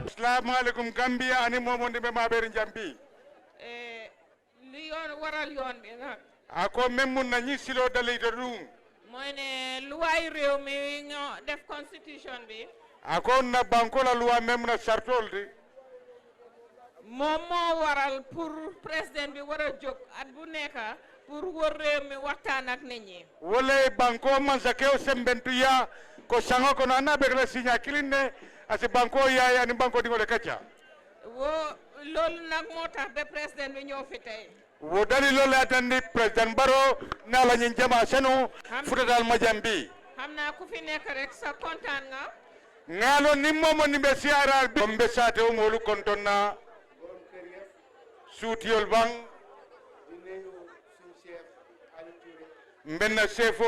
Assalamualaikum Gambia ani momonde be mabere jambi li yoon waral yoon bi nag ako memmun na ñi silo dalay do dum mooy ne luwaay réew mi ñoo def constitution bi ako na banko la loi même na chartol de moom moo waral pour président bi war a jóg at bu nekk pour wër réew mi waxtaan ak nit ñi wala banko man sa kew sembentu ya ko sango ko na na be la signa kiline asi banko ya ni banko di ngole kacha wo loolu nag moo tax ba président bi ñëw fi tey wo dali loolu atandi président Barrow na la ñi jama senu futa dal majambi xam naa ku fi nekk rek sa kontaan nga ngalo ni momo ni be siara be sate o molu kontonna suutiyol bang mbenna chefo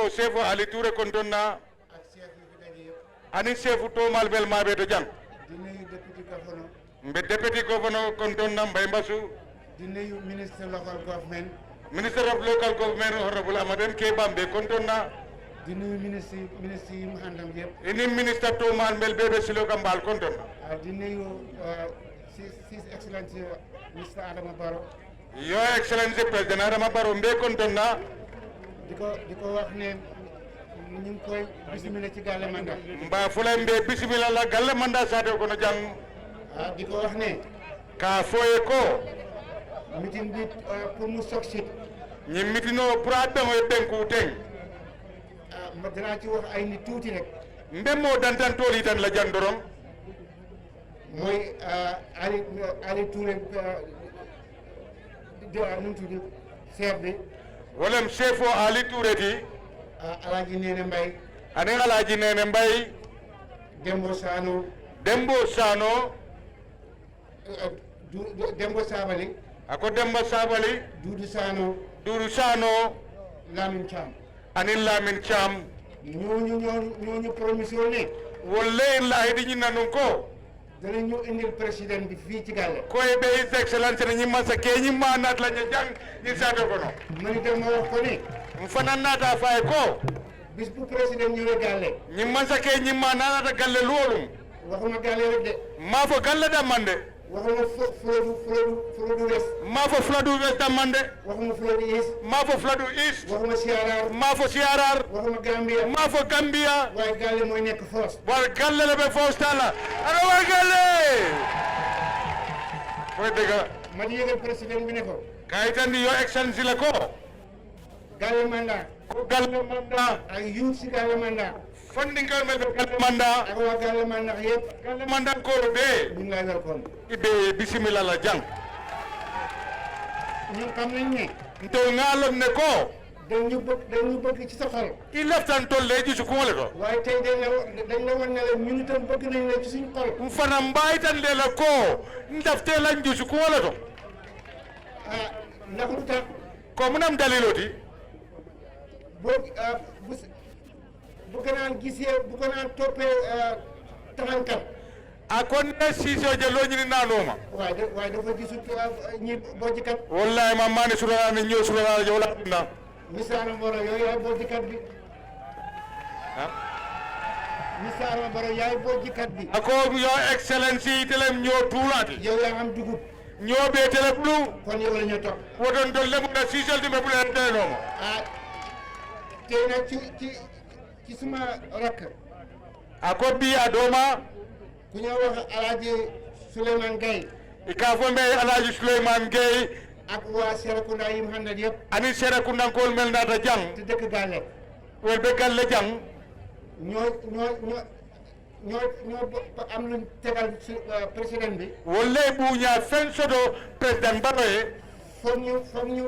Ali Touré kontonna ani chefu to malbel mabe to jang mbe deputy governor kontonna Mbay Mbasu di nuyu ministre local government minister of local government honorable Amaden Kebambe kontonna di nuyu ministre yi mu àndam yëpp ini minister to malbel bebe silo kambal kontonna di nuyu His Excellency Mr. Adama Barrow Your Excellency President Adama Barrow mbe kontonna di ko wax ne ñu ngi koy bismillah ci galle manda mba fulay mbe bismillah la galle manda sate ko no jang di ko wax ne ka foye ko meeting bi pour mu succeed ñi mitino pour a bengo e benku teng ma dinaa ci wax ay nit tuuti rek mbe mo dantan toli tan la jandorom mooy Ali Touré nu mu tudd chef bi wolem chef o Ali Touré ti Alaaji Nene Mbay ani Alaaji Nene Mbay Dembo Sano Dembo Sabali ako Demba Sabali Dudu Sano Lamin Cham ani Lamin Cham ñooñu promission ne wolle la hedi ñina non ko danañu indil président bi fii ci Gàlle koy be His Excellency ñi masa ke ñi manat la ñu jang ñi sate ko no man itam ma wax ko ne mfana nata fay ko bis bu président ñëwee Gàlle ñi masa ke ñi manata galle lolum waxuma Gàlle rek de ma fo galle da mande waxuma Fuladu West ma fo Fuladu West da mande waxuma Fuladu East ma fo Fuladu East waxuma Siarar ma fo Siarar waxuma Gambia ma fo Gambia waaye Gàlle mooy nekk force war galle le be force tala ana war galle koy dega ma di yëgal président bi ne ko kay tan Your Excellency la ko Gàlle mandat ko galle manda ak yu si Gàlle mandat funding ko mel galle manda ak waa Gàlle mandat yëpp galle manda ko be ñu ngi lay welcome ibe bismillah la jang ñun xam nañ ne nto ngalon ne ko dañu bëgg ci sa xol i leftan tolle ji su ko le ko waaye tey dañ la wan ne la ñun itam bëgg nañ la ci suñu xol mfana mbay tan le la ko ndafte lan ji su ko le ko ndax lu tax ko munam daliloti bu ko naan gisee bu ko naan toppee taxankal a kon ne siso je lo ñini nanoma waaye dafa gisut ñi bojjikat wallahi ma mani surana ni ñoo surana jo la na misaara Mboro yow yaay bojjikat bi misaara Mboro yaay bojjikat bi ako Your Excellency telem ñoo tuulati yow yaa am dugub ñoo be tele blu kon yow la ñu topp wodon dolle mu na sisol di me bu len denoma tey nag ci suma rakk ako bi adoma ku ñoo wax Alaaji Souleymane Gaye ka fo mbe Alaaji Souleymane Gaye ak waa Serekunda yi mu àndal yëpp ani Serekunda ko mel nata jang te dëkk Gàlle wel be galle jang ñoo am luñ tegal président bi wolle buña fen soto président Barrow foog ñu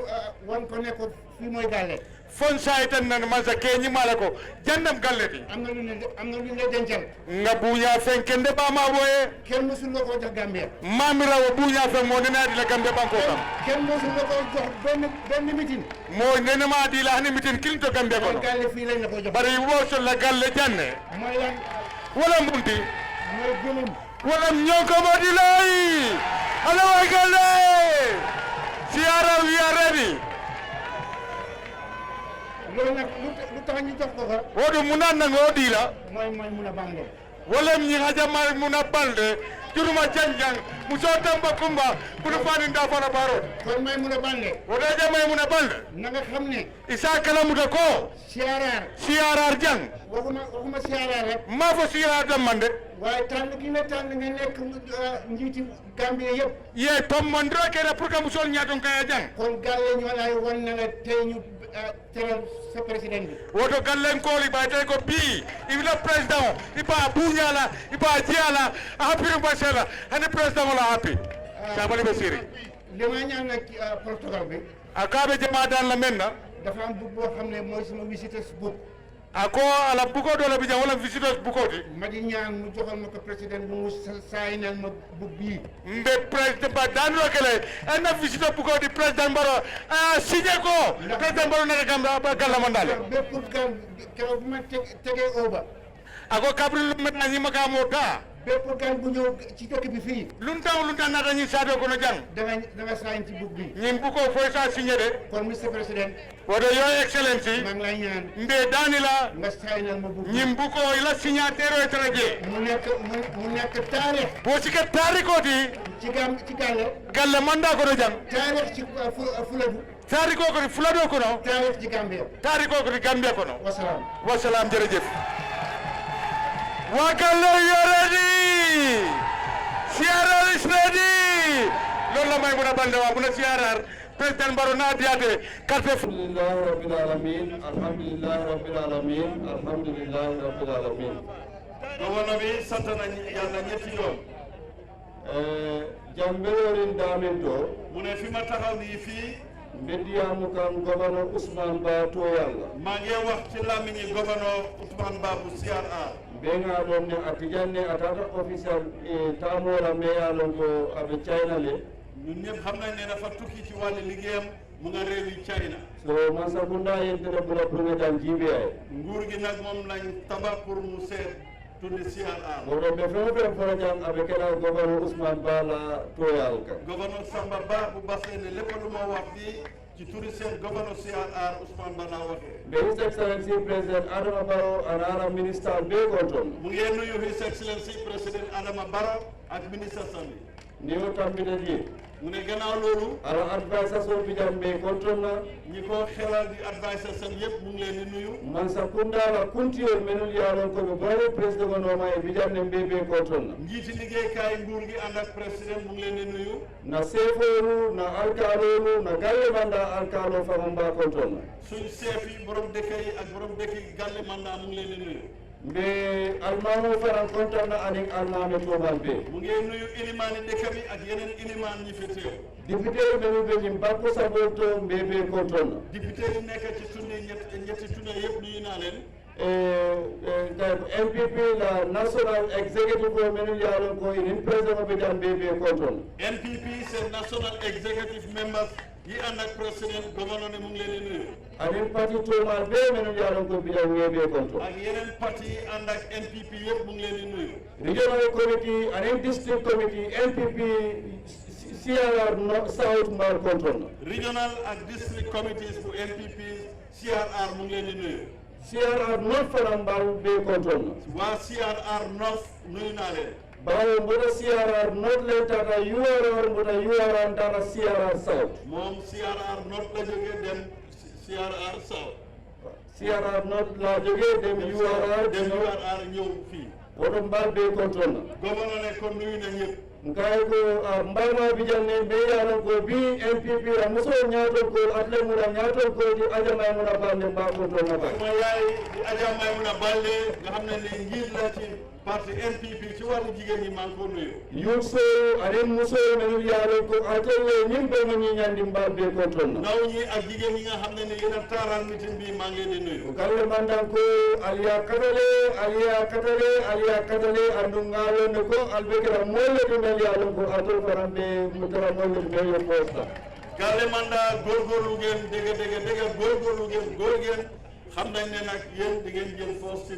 wan ko ne ko fii mooy Gàlle fon saytan nan masa ke ñi mala ko jandam galleti am na lu la dencal nga buña fen kende ba ma boye kenn mosul la ko jox Gambia mamira wo buña fen mo nena di la gambe banko kam kenn mosul la ko jox benn mitin mo nena ma di la hani mitin kilto gambe ko Gàlle fii lañ la ko jox bari wo so la galle janne mooy lan wala mbunti mooy gëlëm wala ñonko mo di lay ala wa galle siara wi areni loolu nag lu tax ñu jox ko ko wodu munan nango di la mooy mun a bande wala ñi haja mar muna balde juruma janjang muso tamba kumba bu fani nda fara baro kon may mun a bande wala jamay muna balde na nga xam ne isa kala muta ko siarar jang waxuma siyaaraar rek ma fo siarar dam mande waaye tànn gi nga tànn nga nekk njiiti Gambie yëpp ye tom mandro kera pour que musol ñaton kaya jang kon Gàlle ñoo lay wan na la tey ñu teral sa président bi woto gallen kooli bay tay ko bi ibla président iba buñala iba jiala happy basela hani président la happy sabali basiri li ma ñaan nag Portugal bi akabe jama dan la menna dafa am book boo xam ne mooy sama visitors book ako ala buko do la bi jang wala visitors buko di ma di ñaan mu joxal ma ko président bu mu saynal ma bug bii mbe president ba danro kele ana visitor buko di president baro signé ko president baro na gamba ba galla mandale bépp gan keroog bu ma tegee oba ako kabri lu met na ñima ka mota bépp gan bu ñëw ci dëkk bi fii lunta na dañu sado ko no jang danga sayn ci bug bi ñim buko foy sa signé de kon monsieur président wodo yo excellency maa ngi lay ñaan mbe danila nga saynal ma bug bi ñim buko ila signataire o traje mu nekk taarix bo ci ka tarikoti ci gàlle galle manda ko no jang taarix ci Fuladu tariko ko fulado ko no taarix ci Gambia tariko ko Gambia ko no wasalaam wassalam jërëjëf Wakalle you're ready CRR is ready loolu la may mun a bande waa mun a CRR président Barrow na diate carte alhamdulillahi rabbil alamin alhamdulillahi rabbil alamin alhamdulillahi rabbil alamin gouverneur bi sant nañ yàlla ñetti yoon jambelorin damin to mu ne fi ma taxaw nii fii mbeddiyamu kan gouverneur Ousmane Ba to yalla maa ngi wax ci làmmiñi gouverneur Ousmane Ba bu CRR benga ɗon ne a tijanne a tata official tamola meyalon ko aɓe China le ñun ñëpp xam nañ ne dafa tukki ci wàllu liggéeyam mu nga réewi China so Mansakunda yentere ɓura ɓurga jam jiibe ay nguur gi nag moom lañ tabax pour mu seet tundi CRR oɗon ɓe fen fen fota jam aɓe keɗa gouverneur Ousmane Ba la toyal kan gouverneur Samba Ba bu basee ne lépp lu ma wax fii ci turi seen gouverneur CRR Ousmane Ba laa waxee ɓe His Excellency President Adama Barrow anara ministre ɓe gon toon mu ngi nuyu His Excellency président Adama Barrow ak ministre Sami ni o tampita je mu ne gannaaw loolu ala advisation bijam ɓe gon toon na ñi ko xelal di advisor sam yëpp mu ngi leen di nuyu Mansakunda la kuntiyol menul yalon koɓe bari président gonoma e bijam ne mbe ɓe gon toon na njiiti liggéeykaay nguur gi ànd ak président mu ngi leen di nuyu na seeforu na alkalolu na galle manda alkalo fama mba gon toon na suñ chef yi borom dëkk yi ak borom dëkk yi gàlle mandat mu ngi leen di nuyu mbe almamo fanan kontanna anin almame tomal ɓe mu ngi nuyu ilimaani dëkk bi ak yeneen ilimaan ñi fi teew député menu ɓe ñim bakko sabol to mbe ɓe gon toon na député yi nekk ci tunne ñetti tunne yëpp nuyu naa leen MPP la national executive ko menul yalon ko inin président ɓe jam ɓe ɓe gon toon NPP seen national executive members yi ànd ak président gouverneur ne mu ngi leen di nuyu anin parti tomal ɓe menul yalon ko bijam weɓe gon toon ak yeneen parti yi ànd ak NPP yëpp mu ngi leen di nuyu regional committee anin district committee MPP CRR South mbar gon toon na regional ak district committees bu NPP CRR mu ngi leen di nuyu CRR North fanan mbar ɓe gon toon na waa CRR North nuyu naa leen bawo mboɗo CRR North len tata URR mboɗo URR tata CRR South moom CRR North la jógee dem CRR South CRR North la jógee dem URR dem URR ñëw fii oɗon mbar ɓe gon toon na gouverneur ne ko nuyu na ñëpp ngay ko mbayma bijanne mbe yalon ko bi MPP a muso ñaatol ko atle muna ñaatol ko di ajamay muna bande mba gon toon na ba suma yaay di Adja Maymuna Baldé nga xam ne ni njiit la ci parti NPP ci wàllu jigéen ñi maa ngi ko nuyu yurso anen muso menul yalon ko atelle ñim ɓe mo ñiñandi mba ɓe gon toon na ndaw ñi ak jigéen ñi nga xam ne ni yéen a taaral meeting bi maa ngi leen di nuyu galle mandan ko aliya katale andu ngalonde ko albekira mollete mel yalon ko atol fanan ɓe mutara mollete ɓe yo posta galle manda góorgóorlu ngeen dëgg góorgóorlu ngeen góor ngeen xam nañ ne nag yéen di ngeen jël force ci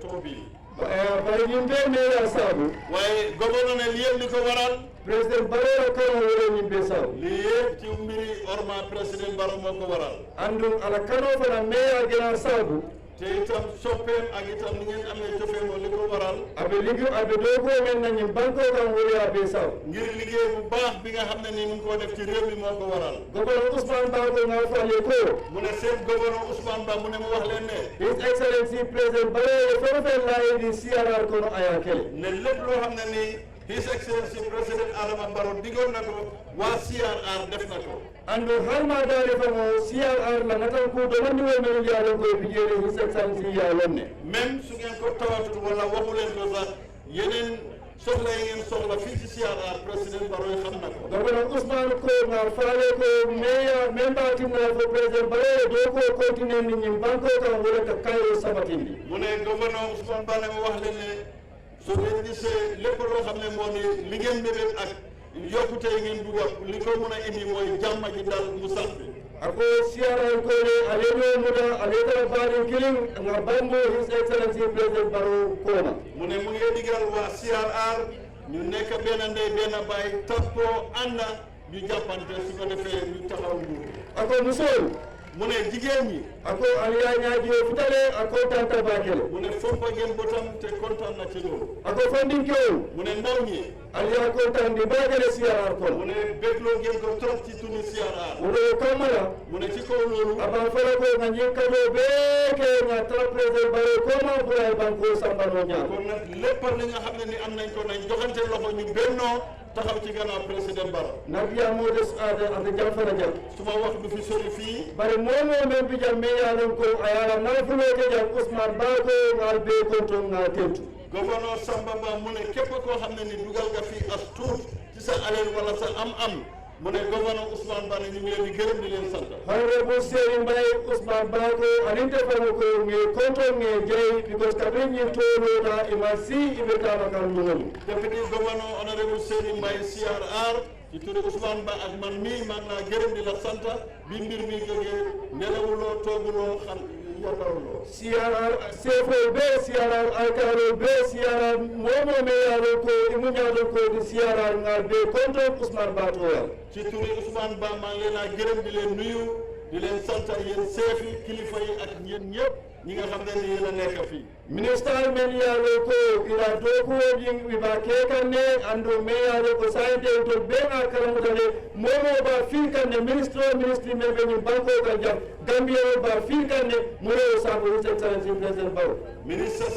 taux bi bari ñim ɓe meya saabu waaye gouverneur ne li yëpp li ko waral président Barrow kano wole ñim ɓe saabu li yëpp ci mbiri orma président Barrow moo ko waral andum ala kano fana meya gena saabu te itam soppeem ak itam ni ngeen amee cofeem li ko waral aɓe liggo aɓe dogo men nañim banko kam wole aɓe saabu ngir liggéey bu baax bi nga xam ne nii mu ngi ko def ci réew mi moo ko waral gouverneur Ousmane Ba ko nga falle ko mu ne seen gouverneur Ousmane Ba mu ne mu wax leen ne His Excellency président Barrow e fen fen layidi CRR kono aya kele ne lépp loo xam ne nii His Excellency président Adama Barrow digoon na ko waa CRR def na ko andu halma dare famo CRR la natan ko do mandi wol men yalon ko bijere His Excellency yalon ne même su ngeen ko tawatul wala waxu leen ko sax yeneen soxla yi ngeen soxla fii ci CRR président Barrow xam na ko. Governor Ousmane ko ngal faale ko meya memba timna fo président Barrow do ko continuer ni ñim banko kan wala ka kayo sabatindi. mu ne gouverneur Ousmane Ba mu wax leen ne su ngeen gisee lépp loo xam ne moo ni li ngeen mébét ak yokkute yi ngeen dugal li ko mën a indi mooy jàmm ji dal mu sax bi. ako CRR ko ne aleno muda aleta baari killing nga bambo his excellency président Barrow koma. mu ne mu ngi digal waa CRR ñu nekk benn ndey benn baay tappoo ànd ñu jàppante su ko defee ñu taxaw nguur. ako musol mu ne jigéen ñi. ako aliya ñaaji o futale ako tanta bakele. mu ne fompa ngeen botam te kontaan na ci loolu. ako fondinkew mu ne ndaw ñi. aliya kontaan di bakele CRR kon. mu ne bégloo ngeen ko trop ci tunu CRR. mu ne kamala mu ne ci kaw loolu. aban fala ko nga ñinkado beke nga tra président Barrow koma pour ay banko sambano ñaan. kon nag lépp li nga xam ne ni am nañ ko nañ joxante loxo ñu bennoo taxaw ci gannaaw président Barrow. nabiya mo des ade jamfana jam. su ma wax du fi sori fii. bari momo men bi jam me yalon ko ayala nafulo ke jam Ousmane Ba ko ngal be konto ngal tentu. gouverneur Samba Ba mu ne képp koo xam ne ni dugal nga fii as tuut ci sa alal wala sa am-am mu ne gouverneur Ousmane Ba ne ñu ngi leen di gërëm di leen sant. honorable Serigne Mbaye Ousmane Ba ko aninte famo ko nge konto nge jeyi because kabin ñin toloda ima si ibe kama kan lungol. député gouverneur honorable Serigne Mbaye CRR ci turu Ousmane Ba ak man mii maa ngi laa gërëm di la sant bi mbir mi jógee nelawuloo tooguloo xam yàllawuloo. CRR sefo be CRR alkalo be CRR momo me yalo ko imu ñaado ko di CRR ngal be konto Ousmane Ba to yal. ci turu Ousmane Ba maa ngi leen a gërëm di leen nuyu di leen sant yéen seefi kilifa yi ak yéen ñëpp ñi nga xam ne ni yéen a nekk fii. ministre men yalo ko ila doku yin wiba kekanne ando me yalo ko sayde to be na karamutale momo ba finkanne ministre men be ni banko kan jam gambia ba finkanne mo sabu his excellency president Barrow. ministre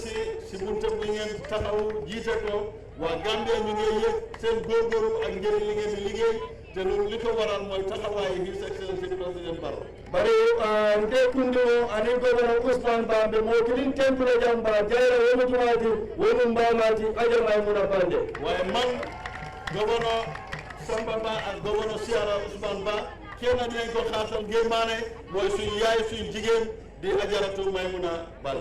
si bunte bu ngeen taxaw jiite ko waa Gambia ñu ngi yëg seen góorgóorlu ak njëriñ li ngeen di liggéey te loolu li ko waral mooy taxawaayu his excellency président Barrow. bari nde kundi o ani governor Ousmane Ba be mo kilin tempule jam ba jayra wono tumati wono mbamati ajamay muna bande. waaye man gouverneur Samba Ba ak gouverneur CRR Ousmane Ba kenn dinañ ko xaatal ngémmaane mooy suñu yaay suñu jigéen di ajaratu Maymuna Bal.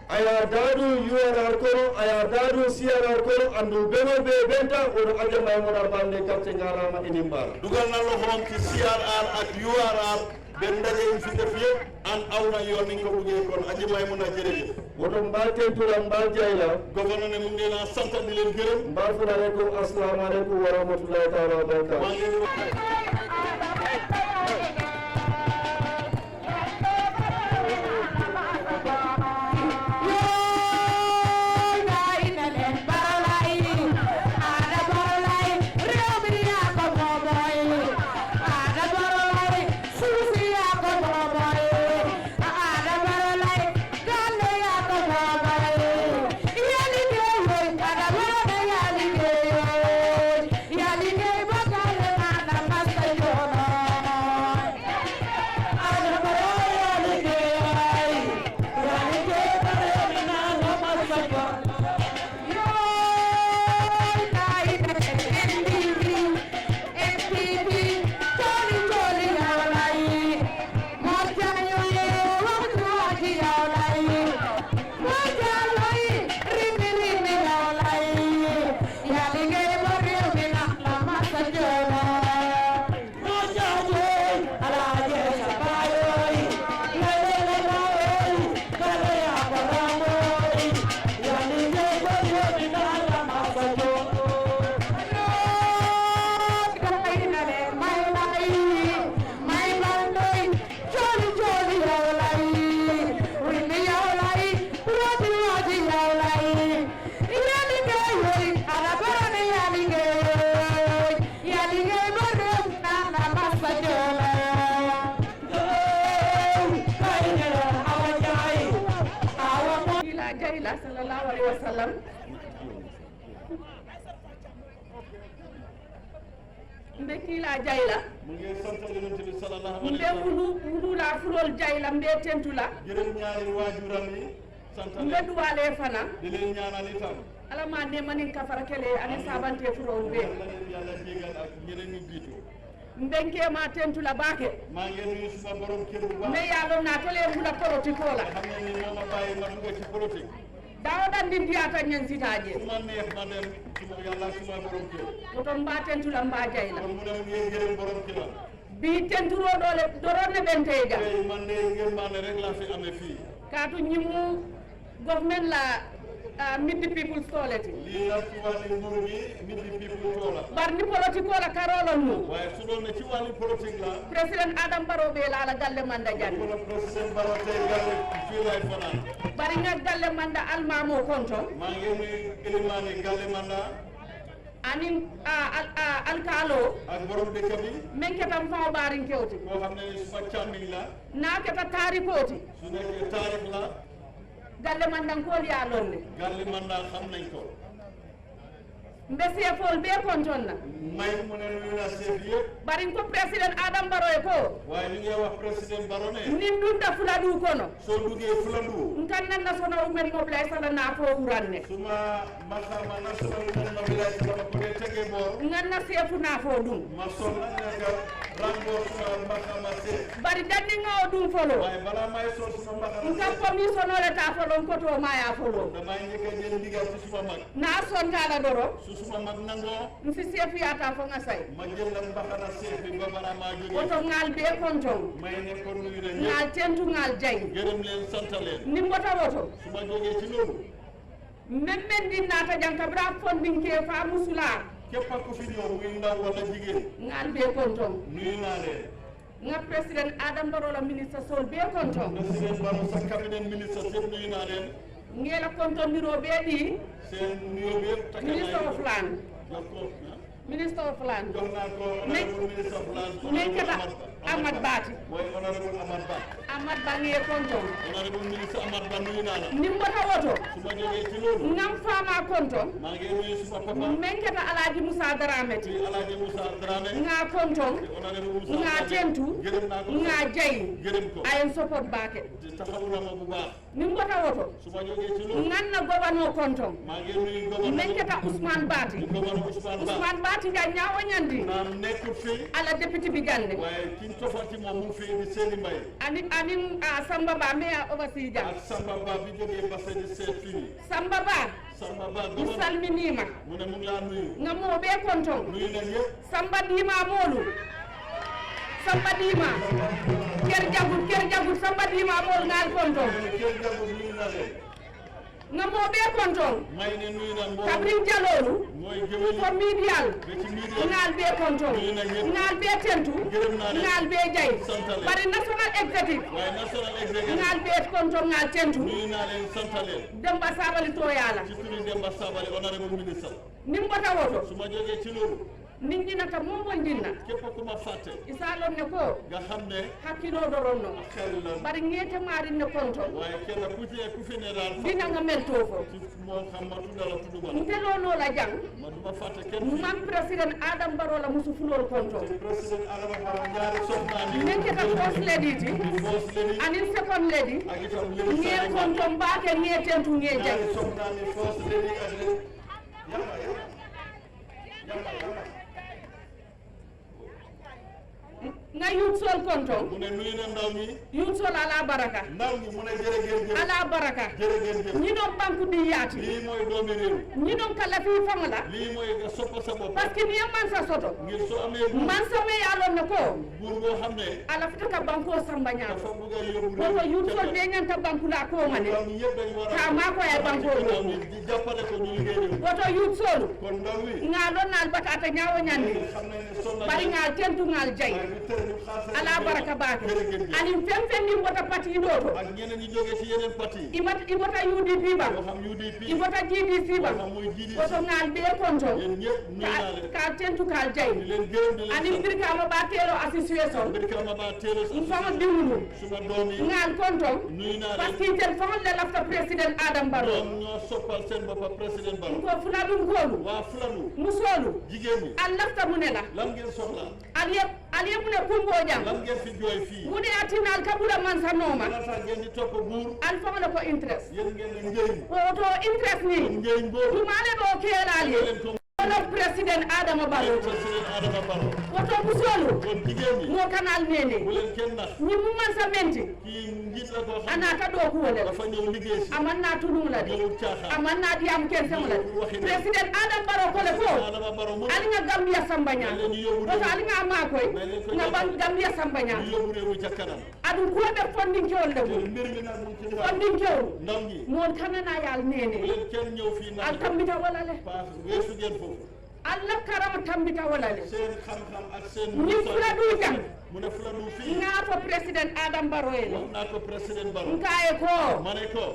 aya daadu URR kono aya daadu CRR kono andu benol be benta wono ajamay muna bande kapte ngarama inimbara. dugal na loxoom ci CRR ak URR benn ndaje yi fi def yëpp an aw na yoon ni nga ko buggee kon aji Maymuna jërëjëf. woto mbal tentula mbal jayla gouverneur ne mu ngi leen a sant di leen gërëm. mbal fulane ko assalamu aleykum wa rahmatullahi taala wa barakatuh. maa ngi leen di wax sallallahu alaihi wasallam mbe kila jayla mu ngi sant yonent bi sallallahu alayhi mbe wa sallam wulu la fulol jayla mbe tentula gërëm ñaari waajuram yi sant leen mbedu wale fana di leen ñaanal itam ala ma ne manin kafara kele ani sabante furo be yàlla leen yàlla jégal ak ñeneen ñu jiitu mbenke ma tentula bake maa ngi nuyu suma borom kër bu baax me yalo na tole mula politiko la xam ne ni moo ma bàyyi ma dugg ci politique dawo dan din diata nyen sitaje su ma neex ma dem suma yàlla suma borom kër oton mba tentula mba jayla kon mu ne ngeen gërëm borom këram bi tenturo dole dorone benteja tey man de ngeen maa ne rek laa fi amee fii katu nyimu government la mid the people soleti lii la ci wàllu nguur gi nit ñi people toola bar ni politiko la karolon mu waaye su doon ne ci wàllu politique la president adam baro be la ala galle manda janni kon président Barrow tey gàlle fii lay fanaan bari nga galle manda almamo konto maa ngi nuyu Elimane Galle Manda anin alkalo ak borom dëkk bi men ketam faw barin kewti koo xam ne suma càmmiñ la na keta tarikoti su nekkee taarix la galle mandan kol ya lonne Galle Manda xam nañ ko mbesi fol be konton na may mu ne nuyu na chef yëpp bari ko president adam baro e ko waaye ñu ngi wax président Barrow ne nin dunda fuladu kono soo duggee Fuladu nkan na sono umen mobilay sala na ko uranne suma maxama national women mobilise dama ko dee tegee boor ngan na sefu na fo dum ma sol na nekk rango suma maxama see bari danni ngaw dum folo waaye balaa may sol suma maxama nka commission ole ta folo ko to maya folo damay njëkk a jël ndigal ci suma mag na son kala doro su suma mag nangoo nsi sefu yata fo nga say ma jël la mbaxana seef bi ba balaa maa jógee oto ngal be konton may ne ko nuyu na ñëpp ngal tentu ngal jay gërëm leen sant leen ni mbota woto su ma jógee ci loolu men din nata janka bra fondin ke fa musula képp ku fi ñëw muy ndaw wala jigéen ngal be konton nuyu naa leen nga president adam baro la ministre sol be konton président Barrow sa cabinet ministre yëpp nuyu naa leen ngela konton niro be di seen nuyoo bi yëpp takk minister naa of land jox ko minister of land jox naa ko honorable ministre of land mais kata Amad Bati mooy honorable Amad Ba Amad Ba nge konton honorable ministre Amad Ba nuyu naa la ni mbota woto su ma jógee ci loolu ngam fama konton maa ngi nuyu suma papa men kata alaji Musa Darameti ci Alaaji Moussa Dramé nga konton honorable Moussa nga Dramé tentu gërëm naa ko nga jay gërëm ko ayen support bake taxawu na ma bu baax ni mbota woto su ma jógee ci loolu ngan na gobano konton maa ngi nuyu gouverneur men kata Ousmane Bati gouverneur Ousmane Ba Ousmane Bati nga ñaawo ñandi naam nekkul fii ala député bi gande waaye kiñ tofati moom mu ngi fii di Seyni Mbaye ani Samba Ba meya oversee jam ak Samba Ba bi jógee Basse di seet fii Samba Ba Samba Ba mi gouverneur salminima mu ne mu ngi laa nuyu nga mo be konton nuyu na ñëpp Samba Dima molu Samba Dima ker jagul Samba Dima molu ngal konton kër Jabu nuyu na leen nga mo be konton may ne nuyu na mbooloo kabrin jalolu mooy géwél ko medial ba ci media ngal be konton nuyu na ñëpp ngal be tentu gërëm naa leen ngal be jay sant leen bari national executive waaye national executive ngal be konton ngal tentu nuyu naa leen sant leen Demba Sabali to yala ci turu Demba Sabali honorable ministre nimbota woto su ma jógee ci loolu nit ñi nata momon dinna képp ku ma fàtte isalon ne ko nga xam ne hakkilo doron no xel la bari ngete mari ne konton waaye kenn ku fi ne daal dina nga mel to fo ci moo xam ma tudda la tudd ma la ntelono la jang ma du ma fàtte kenn fi man president Adam Barrow la musu fulol konton président Adama Barrow ñaari soxnaam yi men keta first lady ti di first lady anin second lady ak itam léegi nge Sani Ba konton baake nge tentu nge jang ñaari soxnaam yi first lady ak léegi yàlla nga yut sol konton mu ne nuyu na ndaw ñi yut sol ala baraka ndaw ñi mu ne jërë ngeen jëf ala baraka jërë ngeen jëf ñi doon banku di yaati lii mooy doomi réew ñi doon kala fi famala lii mooy nga soppa sa bopp parce que ni man sa soto ngir soo amee buur man sa me yalon ne ko buur boo xam ne ala fita ka banko samba nyaa dafa bëgg a yóbbu ko réew yut sol be ñanta banku la ko mane ndaw ñi yëpp dañ war ka ma ko ay banko ndaw ñi di jàppale ko ñu liggéey réew woto yut sol kon ndaw wi nga don nal batata ñaawo ñandi xam nañ ne sonn bari nga tentu ngal jay waaye ñu tere ñu xaar seen ala baraka baake jërë ngeen jëf ani fem ni wota pati doto ak ñeneen ñi jógee ci yeneen parti yi ibota UDP ba moo xam UDP ibota GDC ba moo xam muy GDC woto ngal be konton yéen ñëpp nuyu naa leen ka tentu kal jay di leen gërëm di leen ani sant birkama ba telo association Birkama Ba teelo fama diwulu suma doom yi ngal konton nuyu naa parce leen que tel fama le lafta president Adam Barrow ñoom ñoo soppal seen boppa président Barrow ko fula dum kolu waa Fuladu musolu jigéen ñi al lafta munela lan ngeen soxla al yeb mu ne ko kumbo jam lan ngeen fi jooy fii mu de atinal kabula man sa noma lan tax ngeen di topp buur al fama ko interest yéen ngeen ne njëriñ woto interest ni njëriñ boobu tumale ɗo keelal ye leen ko wono président adama barrow président Adama Barrow woto musolu kon jigéen ñi mo kanal nene bu leen kenn nax ñi mu man sa menti kii njiit la koo xam anata ɗo kuwole dafa ñëw liggéey si amanna tulumla de ñëwul caaxaan amanna diyam ken semula de président adam barrow kole ko Adama Barrow mu alinga gambia sambanya woto alinga makoy nga ban gambia sambanya ñu yóbbu réew mi ca kanam adu ko be fondinkewol le mo mbir mi nag mu ci ndaw fondinkewol ndaw ñi mon kanana yal bu nene leen kenn ñëw fii naan al tambita wala le paas weesu ngeen foofu allah karama tambita wala le seen xam-xam ak seen ni fula du jang mu ne fula du fii nga ko président adam barrow le wax naa ko président Barrow nkaye ko ma ne ko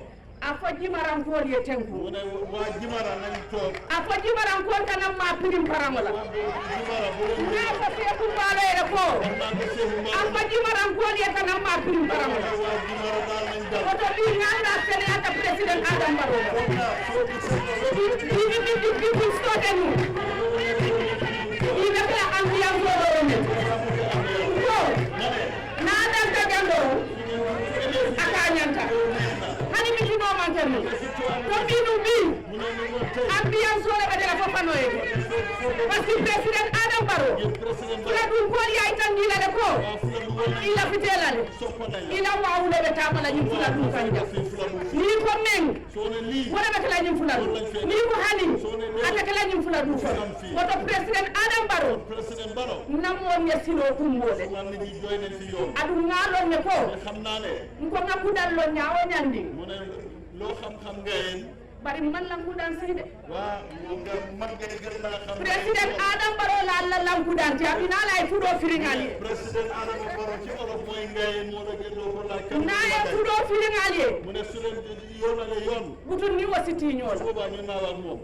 afo jimaran kol ye tenku mu ne waa Jimara nañ toog afo jimaran kol tanam ma pirim paramola waa Jimara bu leen nga ko seku mbalo le ko wax naa ko Seydou Mbaye afo jimaran kol ye tanam ma pirim paramola waa Jimara daal nañ dal woto bi nganda sene ata président adam barrow wax naa soo gisee di stotenu ibe kala ambiyan ko ne ko na dal ta gando akanyanta hani mi kino manterno ko binu bi ambiyan so le badela fo fanoye parce que président adam barrow la dum ko yaay tan dila le ko ila fitelale ila wawule be tamala ñu fula dum kanja ni ko meng wala be kala ñu fula ni ko hani ata kala ñu fula dum woto président adam barrow président Barrow namo ne sino kumbole man nit ñi jooy nañ fi yoon adu ngalo ne ko xam naa ne ko ngakudal lo nyaawo nyandi mu ne loo xam-xam nga yéen bari man la ngudan side waa nga mag nga gën naa xam président adam barrow la langudan ti abina lay fudo firingali président Adama Barrow ci olof mooy nga yéen moo la gën doo ko laaj kan na e fudo firingali mu ne su leen yoonale yoon butun ni wasiti ñol boobaa ñu naaw ak moom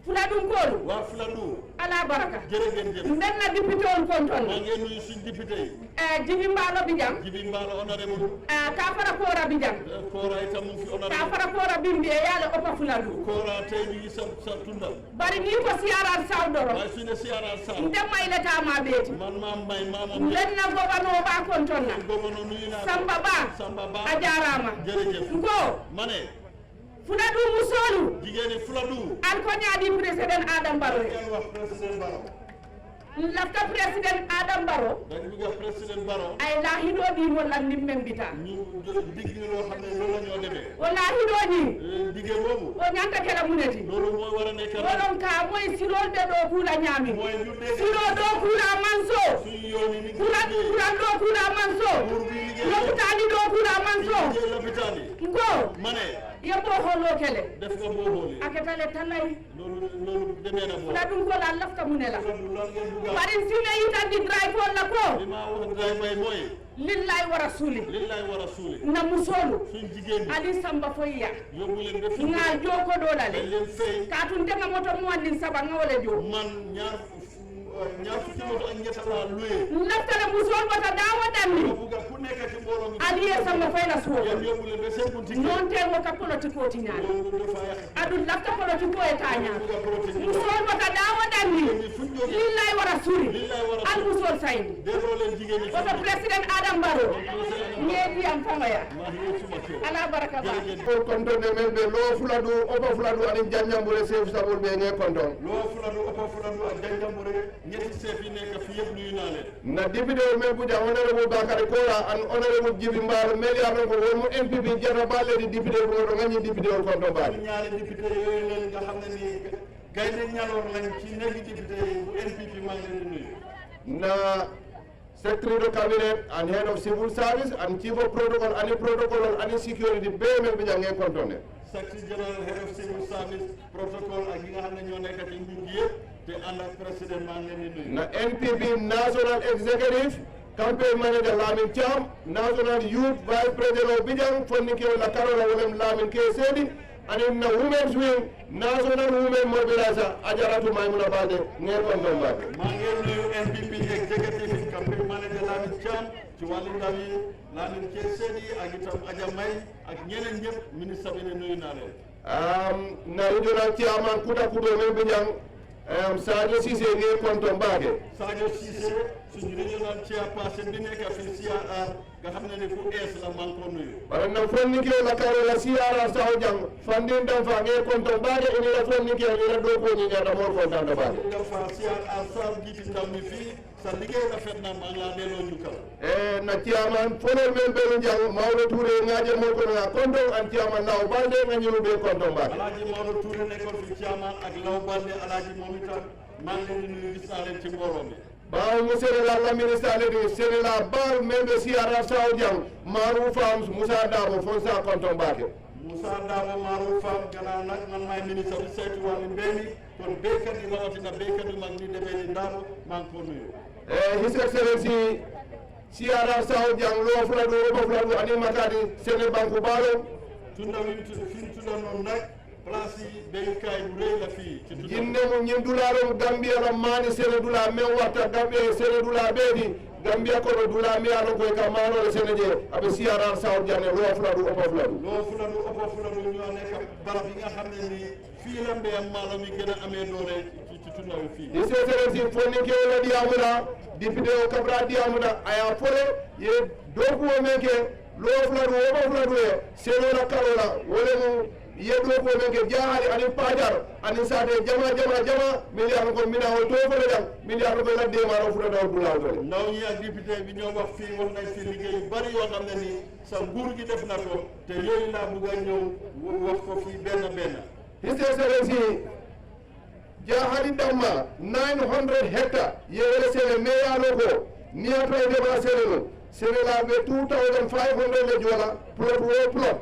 fula dum kolu waa Fuladu ala baraka jërë ngeen jëf benn député on konton maa ngi nuyu suñ député yi jibi mbalo bi jam Jibi Mbaalo honorable ka fara kora bi jam Kora itam mu fi ka honorable fara kora bimbi e yala opa fula du Kora tey ñu ngi sa tunda bari ni ko siaral sawdoro waaye su ne siyaara sa ndem may leta ma beti man maam may maamam lenna gobano ba konton na gouverneur nuyu naa samba ba Samba Ba a jarama jërëjëf ko ma ne fula du musolu jigéeni Fuladu an ko ñaadi président adam barrow ngeen wax président Barrow lafta président adam barrow dañ bëgg a président Barrow ay la hiɗoɗi walla ndimmen mbita ñu digg loo xam ne loolu la ñoo demee walla hiɗoɗi jigéen boobu o ñanta kela muneti loolu mooy war a nekk oɗon ka moye sirol ɓe ɗo kuula ñaami mooy ñu dégg siro ɗo kuula manso suñu yoon yi ni kuran ɗo kuula manso buur bi liggéey lopitani ɗo kuula manso liggéey lopitaan yi ngo ma ne yebbo holo kele def nga booboole aketale talay loolu demee na boobu la ɗum kola lafta munela loolu ngeen bëgg a bari sine yitandi drivol la ko li ma wax dray bay mooy lillahi wa rasuli lillaay war a suuli na musolu suñ jigéen ñi ali samba foyya yóbbu leen def nga joko dañ dolale leen fay katun tenga moto muwandin saba nga wala jo man ñaar fukki moto ak ñett laa luye laftale musol bata dawo danni ma bëgg a ku nekk ci mbooloo mi ali ye samba fayla suwo yéen yóbbu leen ba seen bunti kër non tengo ka politiko ti ñaani loolu dafa yàq adu lafta politiko e taña bëgg a protéger musol bata dawo danni lillahi wa rasuli lillaay war a al musol sayni delloo leen jigéen ñi woto président adam barrow ñeedi am famaya maa ngi suma kër ala baraka ba pour kontone men ɓe lo fuladu opa fuladu anin janjambure chef sabol ɓe nge konton loo Fuladu ëppa Fuladu ak Janjanbureh ñetti chef yi nekk fi yëpp nuyu naa leen na député o men buja honorable bakary kola an honorable djibi mbalo mairie amen ko wonmo MPP jata balledi député ko to gañi député o konton mbaɗi ñaari député yooyu leen nga xam ne nii gaynde ñaloor lañ ci néegi député yi bu NPP maa ngi leen di nuyu na secretary of cabinet and head of civil service and chief of protocol ani security ɓe men ɓe jange kontone secretary general head of civil service protocol ak yi nga xam ne ñoo nekk ci nguur gi yëpp te ànd ak président maa ngi leen di nuyu na NPP national executive campaign manager Lamin Cham national youth vice president o Bijang fonnike la karola wolem Lamin K Sedi and na women's wing national women mobilizer Ajaratu Maimuna Balde nge konton mbake maa ngi nuyu NPP executive campaign manager Lamin Cham ci wàllu ndaw yi Lamin K Sedi ak itam Adja May ak ñeneen ñëpp ministre bi ne nuyu naa leen na regional chairman Kuta Kudo men Bijang Sadio Cissé nge konton baake Sadio Cissé suñu regional chairperson bi nekk fi CRR nga xam ne ni ku ees la man ko nuyu bara na fonni ke la karo la CRR saho jang fandin dam fa nge konton baake ini la fonni ke ila do ko ni ñata mor kontan da baake dafa CRR sa jiiti ndaw mi fii sa liggéey rafet na maa ngi laa delloo njukkal na chairman fonol men be jang Maodo Touré ngaaje mo ko na konton an chairman law balde nga ñu be konton baake Alaaji Maodo Touré nekkoon fi chairman ak Law Balde Alaaji moom itam maa ngi leen di nuyu gis naa leen ci mbooloo mi bawo monsieur la ministre de Sénégal bal men be CRR saho jang Marou Fams Moussa Dabo fon sa konton baake Moussa Dabo Marou Fam gannaaw nag man maay ministre bi saytu wàllu mbéy mi kon béykat yi rawatina béykat yu mag ni demee ni Dabo maa ngi ko nuyu His Excellency CRR saho jang lo fuladu o fuladu ani makadi Sénégal banku balo tunda wi fi ñu tuddoon noonu nag place yi béyukaay bu rëy la fii ci tuddoon jinne mu ñin dularo Gambia la mani Sénégal men warta Gambia Sénégal beedi Gambia ko dula mi ala ko ka mano le Sénégal abe CRR saho jang lo fuladu o fuladu loo fuladu opo fuladu ñoo nekk barab yi nga xam ne ni fii la mbéyam maalo mi gën a amee doole ci tunda wi fii His Excellency fonni ke wala diamuna député o kabra diamuna aya fole ye doku o meke lo fuladu o fuladu e seno la karola wala mu ye doku o meke jaali ani pajar ani sade jama milliard ko mina o to fole dal milliard ko la de maro fuladu dula dole ndaw ñi ak député bi ñoo wax fii wax nañ fi liggéey yu bari yoo xam ne ni sa nguur gi def na ko te yooyu laa bëgg a ñëw wax ko fii benn His Excellency jahali damma 900 hectares yewele sene meya loko niato e dema sene no sene la be 2500 le jola plot wo plot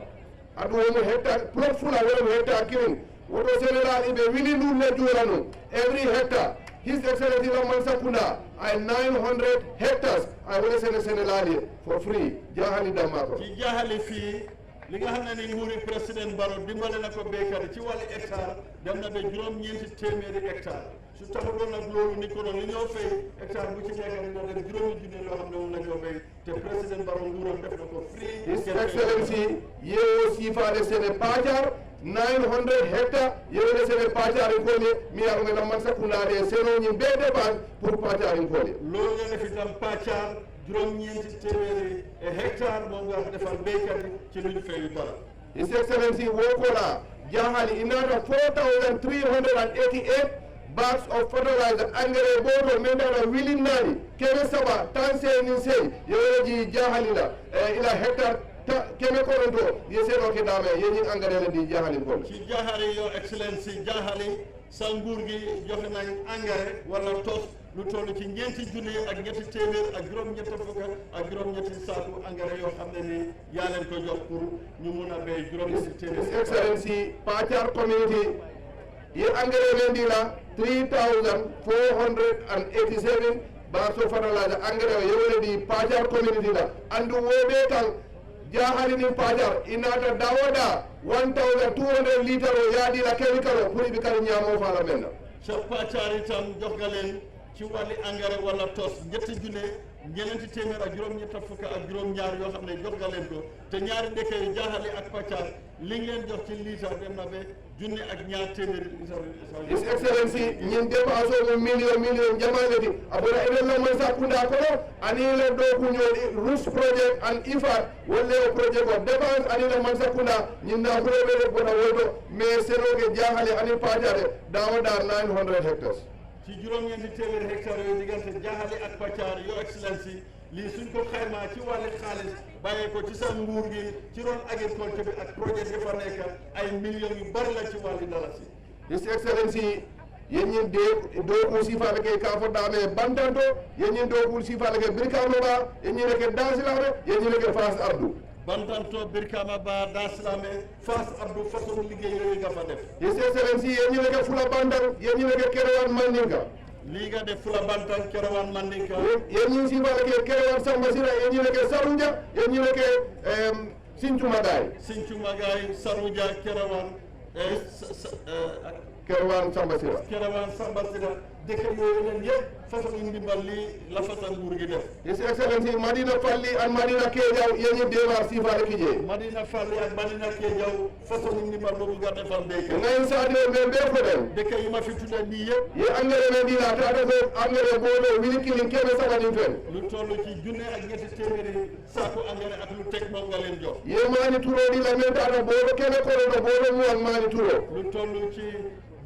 adu wo hectare plot fula wo hectare kirin woto sene la ibe wili lu le jola no every hectare His Excellency la man sakunda ay 900 hectares ay wele sene la for free jahali damma ko ci jaaxali fii li nga xam ne ni nguuri président Barrow dimbale na ko béykat yi ci wàllu hectare dem na ba juróom-ñeenti téeméeri hectare su taxuloon nag loolu ni ko doon li ñoo fay hectare bu ci nekk dina dem juróomi junne loo xam ne moom la ñoo béy te président Barrow nguuram def na ko free His Excellency yewo sifade sene pajar 900 hectares yewele sene pajar kole mi yago ngena man sakundade seno ñi be débat pour pajar kole loolu nga def itam pàccaar juróom-ñeenti téeméeri hectare moom nga defal béykat yi ci luñ fay yu bara His Excellency wokola jahali inata 4,388 bags of fertilizer engrais boto men dana wilin nani keme saba tan se ni sey yeweleji jahali la ila hectare keme koronto yeseno ke dame yeñin engrais la di jahali ko ci jaaxali yoo excellency jaaxali sa nguur gi joxe nañ engrais wala tos lu toll ci ñeenti junni ak ñetti téeméer ak juróom-ñetti fukk ak juróom-ñetti saaku engrais yoo xam ne ni yaa leen ko jox pour ñu mun a béy juróom-ñetti téeméer. His Excellency Pachar community ye engrais men dila 3,487 bags of fertilizer engrais yewle di Pachar community la andu wobe tan jahali ni Pachar inata dawoda 1,200 litres o yaadi la chemical o pour ibi kala ñamo fala men sa Pachar itam jox nga leen ci wàlli engrais wala tos ñetti junne ñeneenti téeméer ak juróom-ñett fukk ak juróom-ñaar yoo xam ne jox nga leen ko te ñaari ndeke yi jaaxali ak Pachar li ngeen jox ci litre dem na ba junne ak ñaar téeméeri His Excellency ñin dépense o million jamaleti abona enen no man sakunda kono ani le do kuñoli RUS project and IFAD wolle o project o dépense ani le man sakunda ñin na fulebe bona wodo mais senoke jahale ani Pachar dawoda 900 hectares ci juróom-ñeenti téeméeri hectares yooyu diggante jaaxali ak Pachar yoo excellency lii suñ ko xaymaa ci wàllu xaalis bàyyee ko ci sa nguur gi ci ron agriculture bi ak projet yi fa nekk ay millions yu bari la ci wàllu dalasi His Excellency yeñin de doku sifale ke ka fo dame bantanto yeñin doku sifale ke birkama ba yeñin ke dansilame yeñin ke Fass Abdou bantanto birkama ba dansilame Fass Abdou façon liggéey yooyu nga fa def His Excellency yeñin ke fula bandar yeñin ke kerewan mandinka lii nga def fula bantan kerewan mandinka yeñin sifale ke kerewan samba sira yeñin ke sarunja yeñin ke Sinthiou Magaye Saroudia kerewan Kerewan Samba Sira dëkk yooyu leen yëpp façon ndimbal li la façon nguur gi def. His Excellency Madina Falli and Madina Kejaw yenye dewar sifale kije. Madina Falli ak Madina Kejaw façon ndimbal boobu nga defal béykat. Ngay saade be ko dem. dëkk yi ma fi tudda nii yëpp. Ye engrais me dina tata ko engrais bodo wili kilin kebe sabani fen. lu toll ci junne ak ñetti téeméeri saako engrais ak lu teg moom nga leen jox. Ye mani turo di la men tata bodo kebe ko do bodo mu ak mani turo. lu toll ci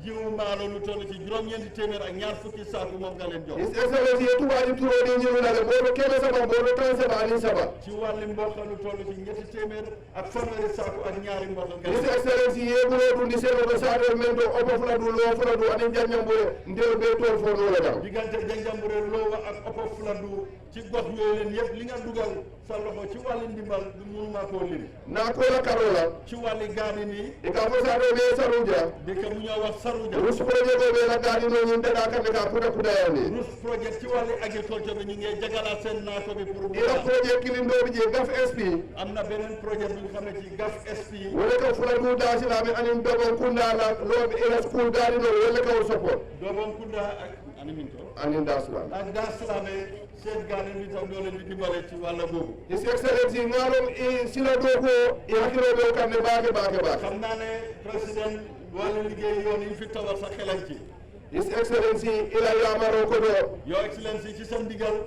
jiwu maalo lu toll ci juróom-ñeenti téeméer ak ñaar fukki saako moom nga leen jox. His Excellency ye tubaji turo di ñimu na le bodo kebe saba bodo tan saba ani saba. ci wàlli mboq lu toll ci ñetti téeméer ak fanweeri saako ak ñaari mboq nga His leen jox. Excellency ye bulo dundi selo ko saade men do opo fula du lo fula du ani janjambure ndel be tol fo no la dam. diggante Janjanbureh Lowa ak Opo Fuladu ci gox yooyu leen yëpp li nga dugal sa loxo ci wàlli ndimbal du mënuma koo lim. Na ko la karola ci wàlli gaadi nii e ka fo saade be saruja. dëkk bu ñoo wax Saruja. Rus projet ko be la gadi no ñin dada kan ka kuda yandi. Rus projet ci wàlli agriculture bi ñu ngi jagalaat seen naako bi pour. Ila projet kilin do bi je gaf SP. am na beneen projet bu ñu xam ne ci GAF SP. Wala ka fula du da sila be anin dogon kunda la lo be ila school gadi no wala ka wo support. Dogon Kunda ak animinto Anin da sila. ak Dar Salame seen gaadi bi tam ñoo leen di dimbale ci wàll boobu. His Excellency ngalom e sila do ko e hakiro be kan ne baake. xam naa ne président wàllu liggéey yoon yi fi tawal sa xelam ci. His Excellency ila yamaro ko do Your Excellency ci sa ndigal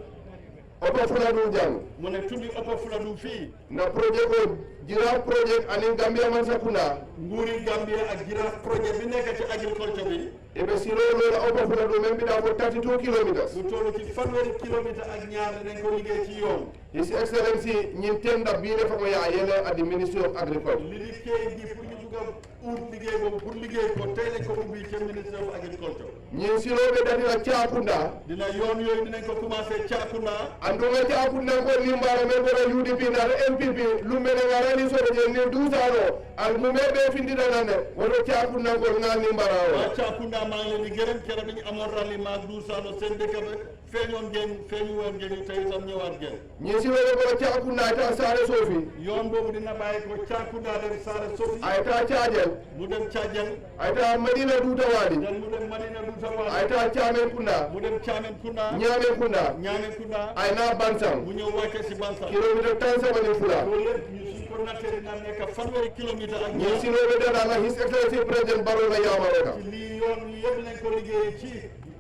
opo fula du jang. mu ne tuddi Opo Fuladu fii Na projet ko jira projet anin Gambia man sakuna. nguuri Gambia ak Giraffe projet bi nekk ci agriculture bi E be silo lo la opo fula du men bi da ko 32 kilometers. lu toll ci fanweeri kilomètre ak ñaar dañ ko liggéey ci yoon. His Excellency ñin tenda bi le fa mo ya yele at the Ministry of Agriculture. li liggéey bi pour ñu bugg a ut liggéey boobu pour liggéey ko tey lañ ko ubbi ca Ministry of Agriculture. ñin silo be dati la Chakunda. dina yoon yooyu dinañ ko commencé Caakunda. Andunga Chakunda ko limbara men bora UDP na MPP lumene ngarani so je ni dusaro al mumebe findi danane wodo Chakunda ko ngal limbara waa o. Caakunda maa ngi leen di gërëm keroog bi ñu amoon rallye maag Duusaano seen dëkk ba feeñu woon ngeen tey itam ñëwaat ngeen. ñin silo be ko Chakunda ta sare sofi yoon boobu dina bàyyi ko Caakunda dem Saare Sofi. ay ta Chajel mu dem Cajal. ay ta Madina Duta Wadi dan mu dem Madina Duuta Waalo. ay ta Chamen Kunda mu dem Caamen Kunda. Nyame Kunda Ñaame Kunda. ay na Bansam mu ñëw wàcce si Bansa. kilometer tan sama ni fula. loolu lépp ñu suñ ko nattee dina nekk fanweeri kilomètre ak ñin silo be dana la His Excellency President Barrow la yamaro ka. lii yoon yi yëpp nañ ko liggéey ci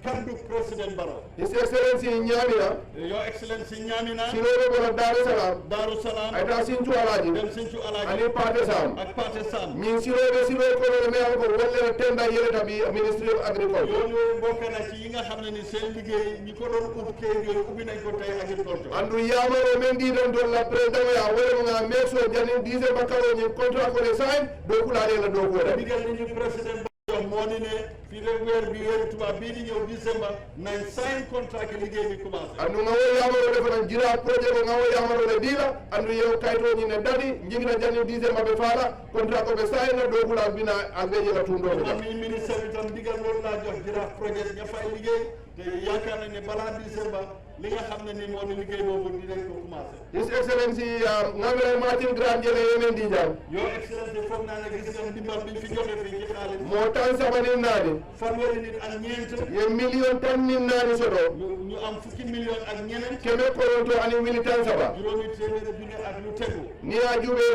kaddu président Barrow. His Excellency ñamina Your Excellency ñaamina. silo be ko Dar es Salaam Daaru Salaam. ay ta Sintu Alaji dem Sinthiou Alaaji. ani Pate Sam. ak Paate Sam. min siroɓe siroy kono me ala ko wolle tenda yeleta bi Ministry of Agriculture. yoon yooyu bokk na ci yi nga xam ne ni seen liggéey ñi ko doon ut kayit yooyu ubbi nañ ko tey agriculture. andu yamaro men ɗiɗon don la président ya wolema make so janin December karoñin contrat ko le sign do kulade la do koda digal nañu président Barrow moo ni ne fii de weer bi weeru tubaab bii di ñëw décembre nañ sign contrat ki liggéey bi commencé. andu ngawo yamaro le fana jira projet ko ngawo yamaro le dila andu yew kaytoñi ne dadi jigina janin December ɓe faala contrat ko ɓe sign do kulal bina albeje la tundoɓe man mi ministre bi tam digal loolu laa jox Giraffe projet ña fay liggéey te yaakaar nañ ne balaa décembre li nga xam ne ni moo di liggéey boobu dinañ ko commencé. His Excellency ngawira Martin Grant jele yemen dijam Your Excellency foog naa ne gis nga ndimbal bi ñu fi joxe fii ci xaalis. mo tan sabanin nani fanweeri nit ak ñeent. ye million tan nin nani soto ñu am fukki million ak ñeneen. keme koronto ani wili tan saba juróomi téeméeri junne ak lu tegu. ni a juɓe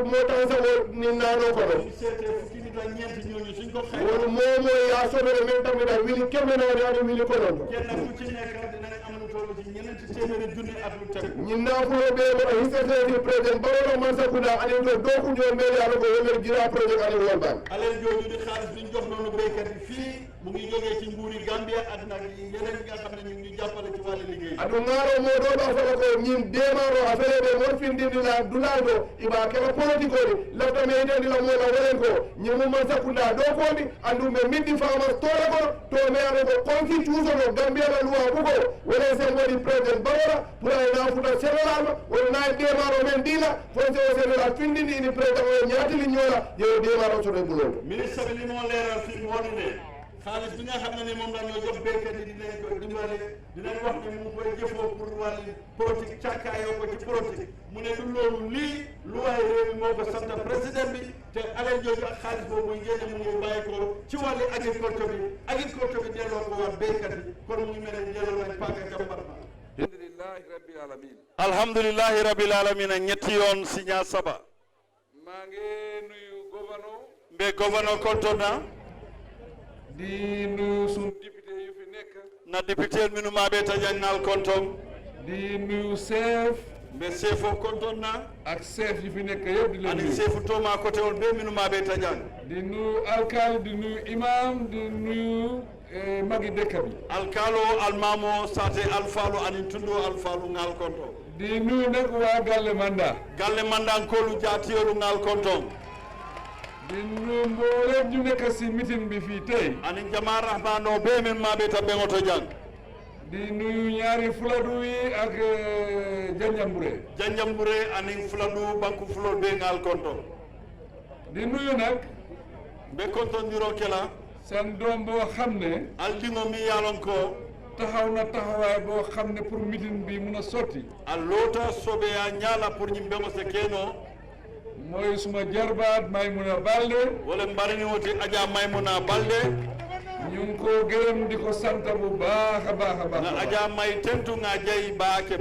mo tan sabo nin nano kono ñu seetee fukki nit ak ñeent ñooñu suñ ko xayma. won momo ya sodore men tamita wili kemenode ani wili kononto kenn ku ci nekk dinañ am lu toll ci ñeneenti téeméeri junne ak lu tegu. ñin nafuloɓe His Excellency président Barrow man sakunda anin to dokuñol mbele ala ko woller jira projet ani wolban alal jooju di xaalis bi ñu jox noonu béykat yi fii mu ngi jógee ci nguuri Gambia ak nag yeneen yi nga xam ne ñu ngi jàppale ci wàllu liggéey. adu ngaro moɗo ɓa fala ko ñin demaro a feleɓe mon findindila dulado iɓa keɓa politique odi lafta meydendila mola wolen ko ñimu man sakunda do kondi andu ɓe mindi fama tole kono to me ano ko konki cuusono Gambia la loi ɓugo wolen sen waɗi président Barrow pour ay nafuta sénélalma wona nayi demaro men ɗila fonse o sénégal findindi ini président o ñaatili ñoola yewo demaro soto bulol ministre bi li moo leeral fii moo di ne xaalis bi nga xam ne moom la ñoo jox béykat yi dinañ ko dimbale dinañ wax ne mu ngi koy jëfoo pour wàllu politique càkkaayoo ko ci politique mu ne du loolu lii lu waaye réew mi moo ko sant président bi te alal jooju ak xaalis boobu ngeen mu ngi bàyyi ko ci wàllu agriculture bi delloo ko war béykat yi kon mu ngi mel ne delloo nañ paaka jàmbar alhamdulillahi rabbil alamin ñetti yoon signa saba maa ngi nuyu gouverneur mbe gouverneur kontona di nuyu suñu député yu fi nekk na député minu maɓe taƴannal konton di nuyu chef mbe chef o kontonna ak chef yu fi nekk yëpp di leen ani nuyu chef toma côté on ɓe minu maɓe taƴan di nuyu alkali di nuyu imam di nuyu magi dëkk bi alkalo almamo sate alfalu anin tundo alfalu ngal konton di nuyu nag waa Galle Manda galle mandankolu jatiyolu ngal konton di nuyu mboolem ñu nekk si meeting bi fii tey anin jama rahmano ɓe min maɓe ta ɓeŋoto jang di nuyu ñaari fuladu yi ak janjambure janjambure anin fuladu banku fulol ɓe ngal konton di nuyu nag ɓe kontondiro kela seen doom boo xam ne alɗiŋo mi yalon ko taxaw na taxawaay boo xam ne pour meeting bi mun a sotti a loota soɓeya ñaala pour ñim ɓeŋo se keno mooy suma jarbaat Maymuna Balde wala mbarini woti Adja Maymuna Balde ñu ngi ko gërëm di ko sant bu baax a baax a baax nga Adja May tentu nga jayi baake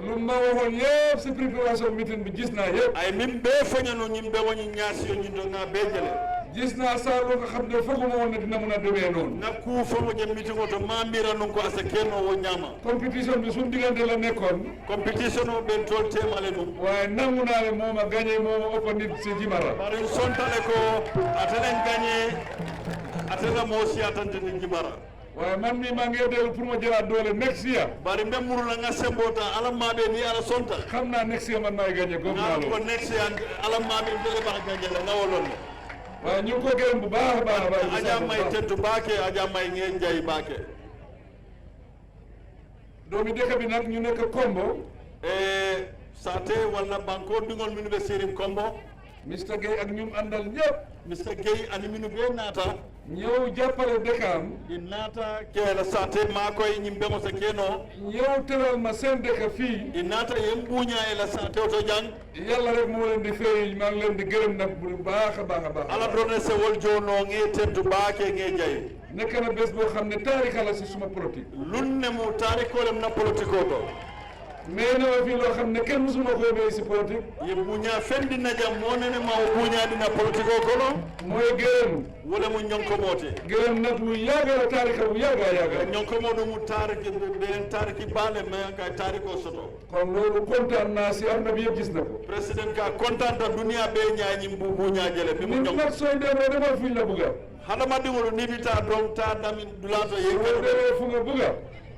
lu ma waxoon yëpp si préparation meeting bi gis naa yëpp ay min ɓe foñano ñim ɓe woñi ñaasiyo ñindo nga ɓe jele gis naa saa loo nga xam ne fooguma woon ne dina mun a demee noonu nga kuu fomo je meeting oto ma mbira nun ko asa kenno wo ñaama compétition bi suñu diggante la nekkoon compétition o ɓen tol temale num waaye nangu naa ne moom a gagné moom a ëpp nit si Jimara barin sontale ko atenen gagné atena mo si atanteni Jimara waaye man mi maa ngi dellu pour ma jëlaat doole next year bari mbe murula nga sembota alammaɓe ni ala sonta xam naa next year man maay gagné comme naa nga ko loolu next year alammaɓe mbele bax gagné la ngawolon waaye ñu ngi ko gërëm bu baax a baax a baax Adja May tentu baake Adja May ngeen jayi baake doomi dëkk bi nag ñu nekk Kombo sate walla banko ɗigol minu ɓe sérim Kombo Mr Gueye ak ñum àndal ñëpp Mr Gueye ani minu ɓe naata ñëw jàppale dëkkam ɗi naata keela sate makoye ñim ɓemo se keno ñëw tëral ma seen dëkk fii ɗi naata yen ɓuuña e la sate oto jang yàlla rek moo leen di feeñ maa ngi leen di gërëm nag bu baax a baax a baax ala drone sewol jono nge tentu baake nge jayi nekk na bés boo xam ne taarika la si suma politique lunne mu taarikolem na politique o to mais na ma fii loo xam ne kenn musuma koo béy si politique ye ɓuuña fendina jam monene ma o ɓuuñaɗina politique o kono mooy gërëm wole mu ñonkomote gërëm nag lu yàgga la taarika bu yàgga yàgga ñonkomoɗo mu taariki ɓen taariki baale mais kay taariki o soto kon loolu kontaan naa si am na bi yëpp gis na ko président ka contanta duniya ɓe ñañim buuñajele mimo nit ñong nag sooy demee demal fuñ la bugga hadamadiŋolu ni bita don ta dami dulato ye soo kanu demee fu nga bugga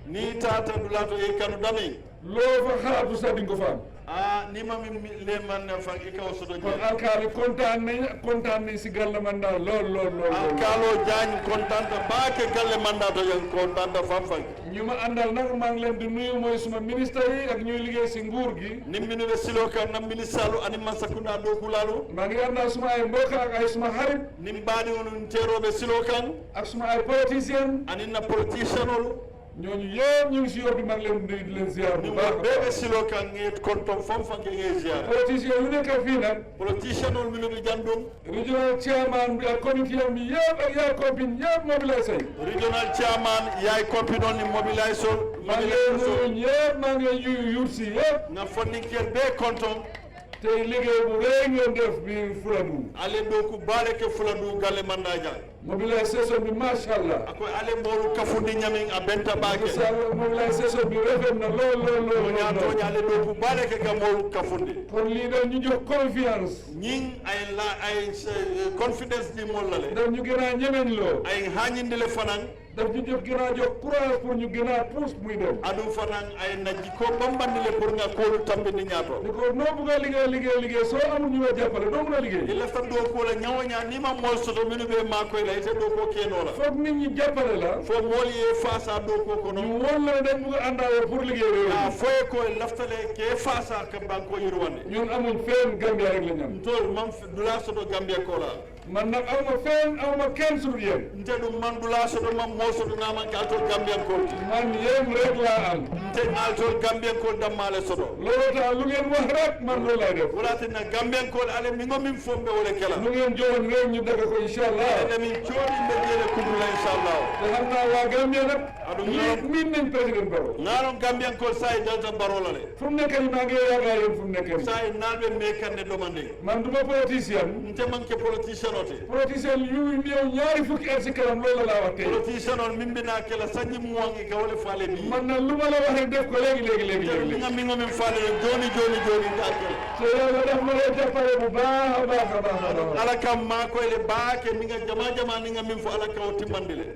ni tata dulato ye kanu dami loo fa xalaatu sax di nga ko fa am ni ma mi leman fa i kaw soto je kon alkaali kontaan nañ si Galle Manda lool alkalo jañ contanta baake Galle Manda to yen contanta fanfan ñu ma àndal nag maa ngi leen di nuyu mooy suma ministre yi ak ñuy liggéey si nguur gi ni minuɓe silo kam na ministalu ani mansakunda dow kulalu maa ngi àndal suma ay mbokk ak ay suma xarit nin mbaɗi onon teroɓe silo kan ak suma ay politicien anin na politicien olu ñooñu yëpp ñu ngi si yoon bi maa ngi leen di leen ziar bu ni baax ɓeɓe silo kan nge konton fanfanke nge ziar politicien yu nekk fii nag politicien ol minuɓe jandum regional chairman bi ak comité am bi yëpp ak yaay copine yëpp mobilisé regional chairman yaay compinol ni mobilisation maa ngi leen nuyu ñëpp maa ngi leen yuyu yuut si yëpp nga fonninkel be konton tey liggéey bu rëy ngeen def biir Fuladu ale ɗo ko baale ke Fuladu Galle Manda jang mobilisation bi macha allah akoye ale mbolu kafundi ñamin a benta baake mobilisation bi rafet na lool toña ale ɗo ko baale ke ka mbolu kafundi kon lii dañ ñu jox confiance ñing ay confidence ɗi mollale daf ñu gën a ñemeñ loo ay hañindile fanan daf ñu gën a jox courage pour ñu gën a pousse muy dem aɗum fanan ay najji ko bambandile pour nga koolu tambini ñaato ni ko noo bugg a liggéey soo amul ñu la jàppale doo mun a liggéey i lefta ɗo kola ñawoña nima mool soto minu ɓe makoy la ite ɗo ko kenola foog nit ñi jàppale la fo mool ye fasa ɗo ko kono ñu won la ne dañ bugg a àndaale pour liggéey réew a mi foye koye laftale ke fasa ka banko yirwande ñun amuñ fenn Gambia rek la ñam tol mam dula soto Gambia kola man nag aw ma fenn aw ma kenn su dul yéen nte ɗum mandula soto mam mo soto naman ka altol gambiyankol man yéen rek laa am nte altol gambiyankol dammale soto loolu tax lu ngeen wax rek man loolu lay def walatinna gambiyankol ale mi ngo min fomɓe wole kela lu ngeen joxoon réew ñu daga ko inchallah ene min coɗimɓe ƴeele kundula inchallah te xam naa waa Gambia nag aɗum min nañ président Barrow ngaron gambiyankol sa e dalta barola le fu mu nekk nii maa ngi yaakaar yéen fu mu nekk nii sa e nalɓe me kanne ɗomande man du ma politicien nte manque politicien ote politicien yu ñëw ñaari fukki at si kanam loolu laa wax tey politicien on min mbina kela sañi muwangi ka wole faale bi man nag lu ma la wax rek def ko léegi nga mi ngo min faale joni nga kela so yàlla def ma lay jàppale bu baax a baax ala kam ma koyle baake ni nga jama ni nga min fo ala kaw timmandile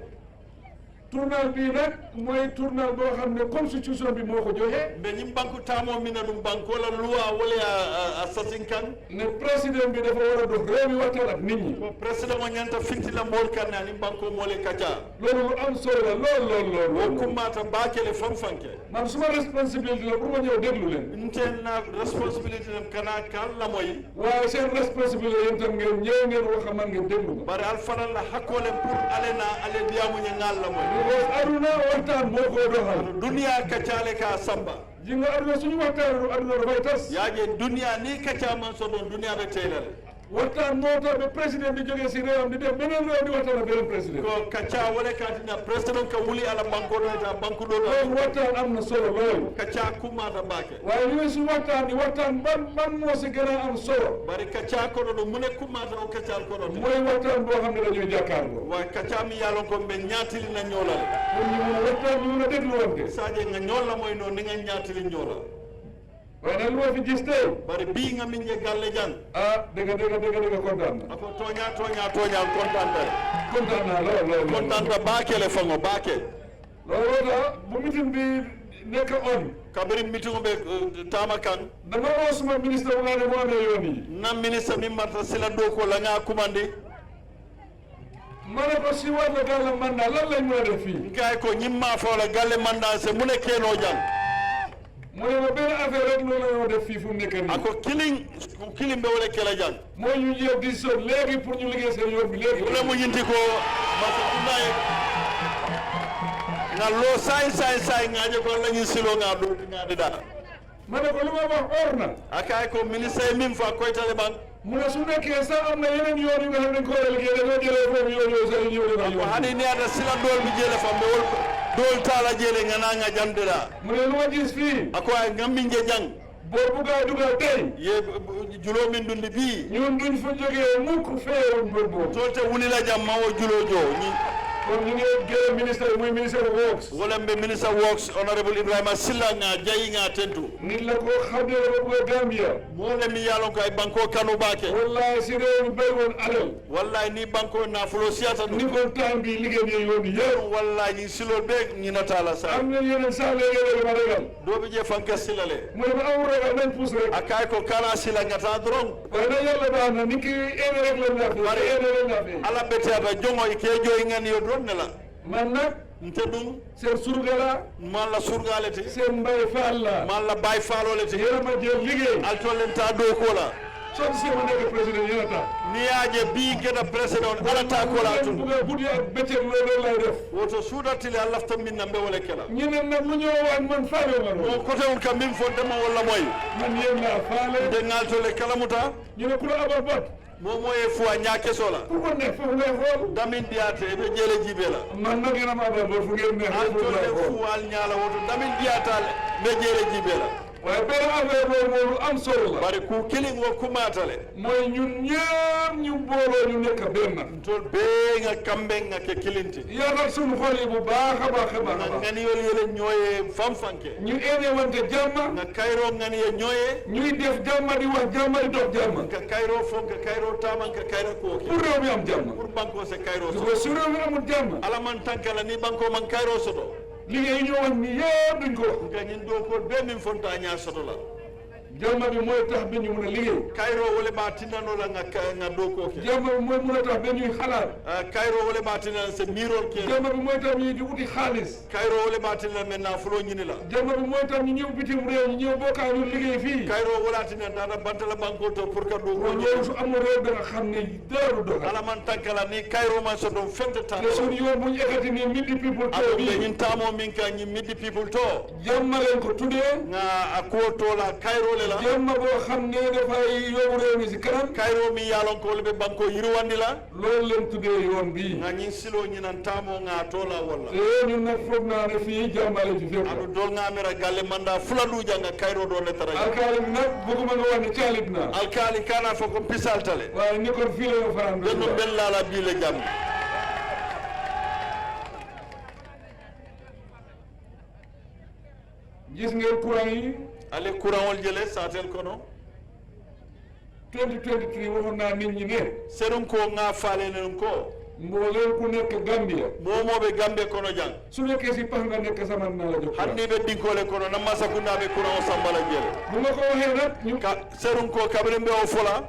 tournal bii nag mooy tournal boo xam ne constitution bi moo ko joxe mbe ñim banku tamo mina ɗum banko la loi wala a sasin kan ne président bi dafa war a dox réew mi waxtaan ak nit ñi président o ñanta fintila mool kanne ani banko moole kaca loolu lu am solo la lool o kummata baakele fanfanke man suma responsabilité la pour ma ñëw déglu leen nten na responsabilité nam kana kan lamoy waaye seen responsabilité yéen tam ngeen ñëw ngeen wax man ngeen déglu ma bari alfanal la hakkolen pour alena ale diyamuñe ngal lamoy because aduna waxtaan moo ko doxal duniya kaccale ka samba ji nga aduna suñu waxtaan aduna dafay tas yaaje duniya ni kacca man so ɗon duniya ɓe teylale waxtaan moo tax ba président bi jógee si réewam di def beneen réew di waxtaan ak beneen président ko kacca wala katina président ka wuli ala banko ɗo ta banque ɗo loolu waxtaan am na solo lool kacca kummata baake waaye ñu ne su waxtaan ni waxtaan ban moo si gën a am solo bari kacca koɗo ɗo mune kummata o kaccal koɗo mooy waxtaan boo xam ne dañuy jàkkaarloo wa kacca mi yaalon ko ɓe ñaatili na ñoolale pour ñu mun a waxtaan ñu mun a dégluwante sadie nga ñoolla moy noon ni nga ñaatili ñoola waaye nag lu ma fi gis tey bari bii nga min je galle jang dëgg kontaan na ako toña kontaan naa lool kontaan ta baakele fango baake looloo tax bu meeting bi nekk on kabiri meeting ɓe tama kan dama oo suma ministre bu nga ne moo amee yoon yi nan ministre min marta sila dow ko la nga kumandi ma ne ko si wàllu galle mandat lan lañ mën a def fii gay ko ñimma foola galle mandat se mu ne keenoo jang mu ne ma benn affaire rek loolu la ñoo def fii fu mu nekk nii ako kilin ɓe wole kela jang mooy ñu jël décision léegi pour ñu liggéey seen yoon bi léegi wala mu ñinti ko masa kundaye nga loo say ngaje ko lañi silo nga ɗo ngaade da ma ne ko lu ma wax or na akay ko ministre e min fa koytale ban mu ne su nekkee sax am na yeneen yoon yu nga xam ne dañ ko war a liggéey dañoo jëlee foofu yoon yooyu sax ñu ñëw defal ko yoon hani ni ada sila dool mi jeele fa mo wol dool taala jeele nga na nga jamdira mu ne lu ma gis fii ako ay ngammi je jang boo buggaa dugal tey ye julo min dundi bi ñun duñ fa jógee mukk feewoon bër boobu tolte wulila jam ma o julo jo ni kon ñu ngi gërëm ministre muy ministre of works wala mbe ministre works honorable Ibrahima Silla nga jayi nga tentu nit la ko xam ne dafa bëgg Gambia mole mi yalon ko ay banko kanu baake wallahi si réew mi béy woon alal wallahi ni banko na fulo siyata ni kon temps bi liggéey bi yoon yi yëpp wallahi ñi silol be ñi natala sa am na yeneen sax léegi ma ragal do bi je fanka silale mu ne ma amul ragal nañ puus rek akay ko kala sila ngata dron waaye nag yàlla baax na ni ki ene rek la ñafe ala betata jongo ke joyi ngani yo don ne la man nag nte ɗum seen surga la malla surgalete seen mbay faal la malla bay falolete yéen ma jël liggéey altolenta dow kola son si ma nekk président yéen a tax niyaje bi geɗa président alata kola tum buga guddi ak bëccëg loolu lay def woto suudartile a lafta min na mbewole kela ñeneen nag lu ñoo waan man faale ma o loolu côté on kam min fondema walla moy man yéen laa faale nde ngaltole kalamuta ñu ne ku la abal bot momo e fois ñakesola ku ko nekk foofu ngay xool damin diyate ɓe jeele jiibela man nag yéen a ma abal bot fu ngeen nekk foofu altole ngay xool fuwal ñaala woto damin diyatale ɓe jeele jiibela waaye benn affaire boobu moom lu am solo la bari ku kilin wo kumatale mooy ñun ñëpp ñu booloo ñu nekk benn tol be nga kambe nga ke kilinti yaatal suñu xol yi bu baax a baax a baax a nga baax ngani yol yele ñoye fanfanke ñu ene wante jàmm nga kayro ngani ye ñoye ñuy def jàmm di wax jàmm di dox jàmm ka kayro fon ka kayro taman ka kayro ko pour réew mi am jàmm pour banko se kayro parce so que su réew mi amul jàmm ala man tankala ni banko man kayro soto liggéey yi ñu wax ni yëpp duñ ko wax nga ñin do ko be min fonta nya soto la jamma bi mooy tax ba ñu mën a liggéey kayro wole ma tinano la nga do ko ke jamma bi mooy mën a tax ba ñuy xalaat kayro wole ma tinano se mirol ke jamma bi mooy tax ñu di uti xaalis kayro wole ma tinano men na fulo ñini la jamma bi mooy tax ñu ñëw bitim réew ñu ñëw bokkaa ñu liggéey fii kayro wala tinano dana bantala banko to pour ka do ko loolu su amul réew da nga xam ne dara du doxal ala man tankala ni kayro man so do fente tan te suñu yoon bu ñu ekkati ni midi people to ado bi be ñin tamo min ka ñi midi people to jamma leen ko tuddee nga ko to la kayro le la jamma boo xam ne dafay yóbbu réew mi si kanam kayro mi yalon ko le be banko yirwandi la loolu leen tuddee yoon bi nga ñin silo ñinan tamo nga to la walla te ñun nag foog naa ne fii jàmmale ci fépp ado dol nga mera galle manda fuladu janga kayro do le tara alkaali bi nag bëgguma nga wax ne caalit naa alkali kana fo ko pisal tale waaye ni kon fii la nga fanaan benno bellala bi le jam gis ngeen courant yi ale courant wol jele satel kono 2023 waxoon naa nit ñi ne serum ko nga faale len ko mbooleen ku nekk Gambia momoɓe gambe kono jang su nekkee si pax nga nekk sama naa la jox hanni ɓe ɗinkole kono namma sakunnaɓe courant o sambala jeele bu ma ko waxee nag ñu serum ko kaɓre mbe o fola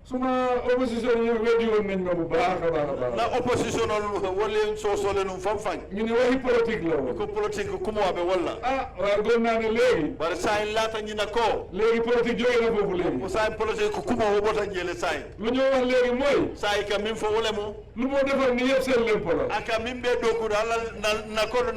suma opposition yi weddi woon nañ ma bu baax a baax a baax na opposition o wolle sosole num fam fañ ñu ne waxi politique la woon ko politique kumowaɓe walla waaye gëm naa ne léegi bare sa en laata ñina ko léegi politique jóge na foofu léegi ko sa en politique ko kumo woɓota jeele sa en lu ñoo wax léegi mooy sa e kam min fo wole mo lu moo defar ni yëpp seen lempo la aka min ɓe dokude allah nakoɗo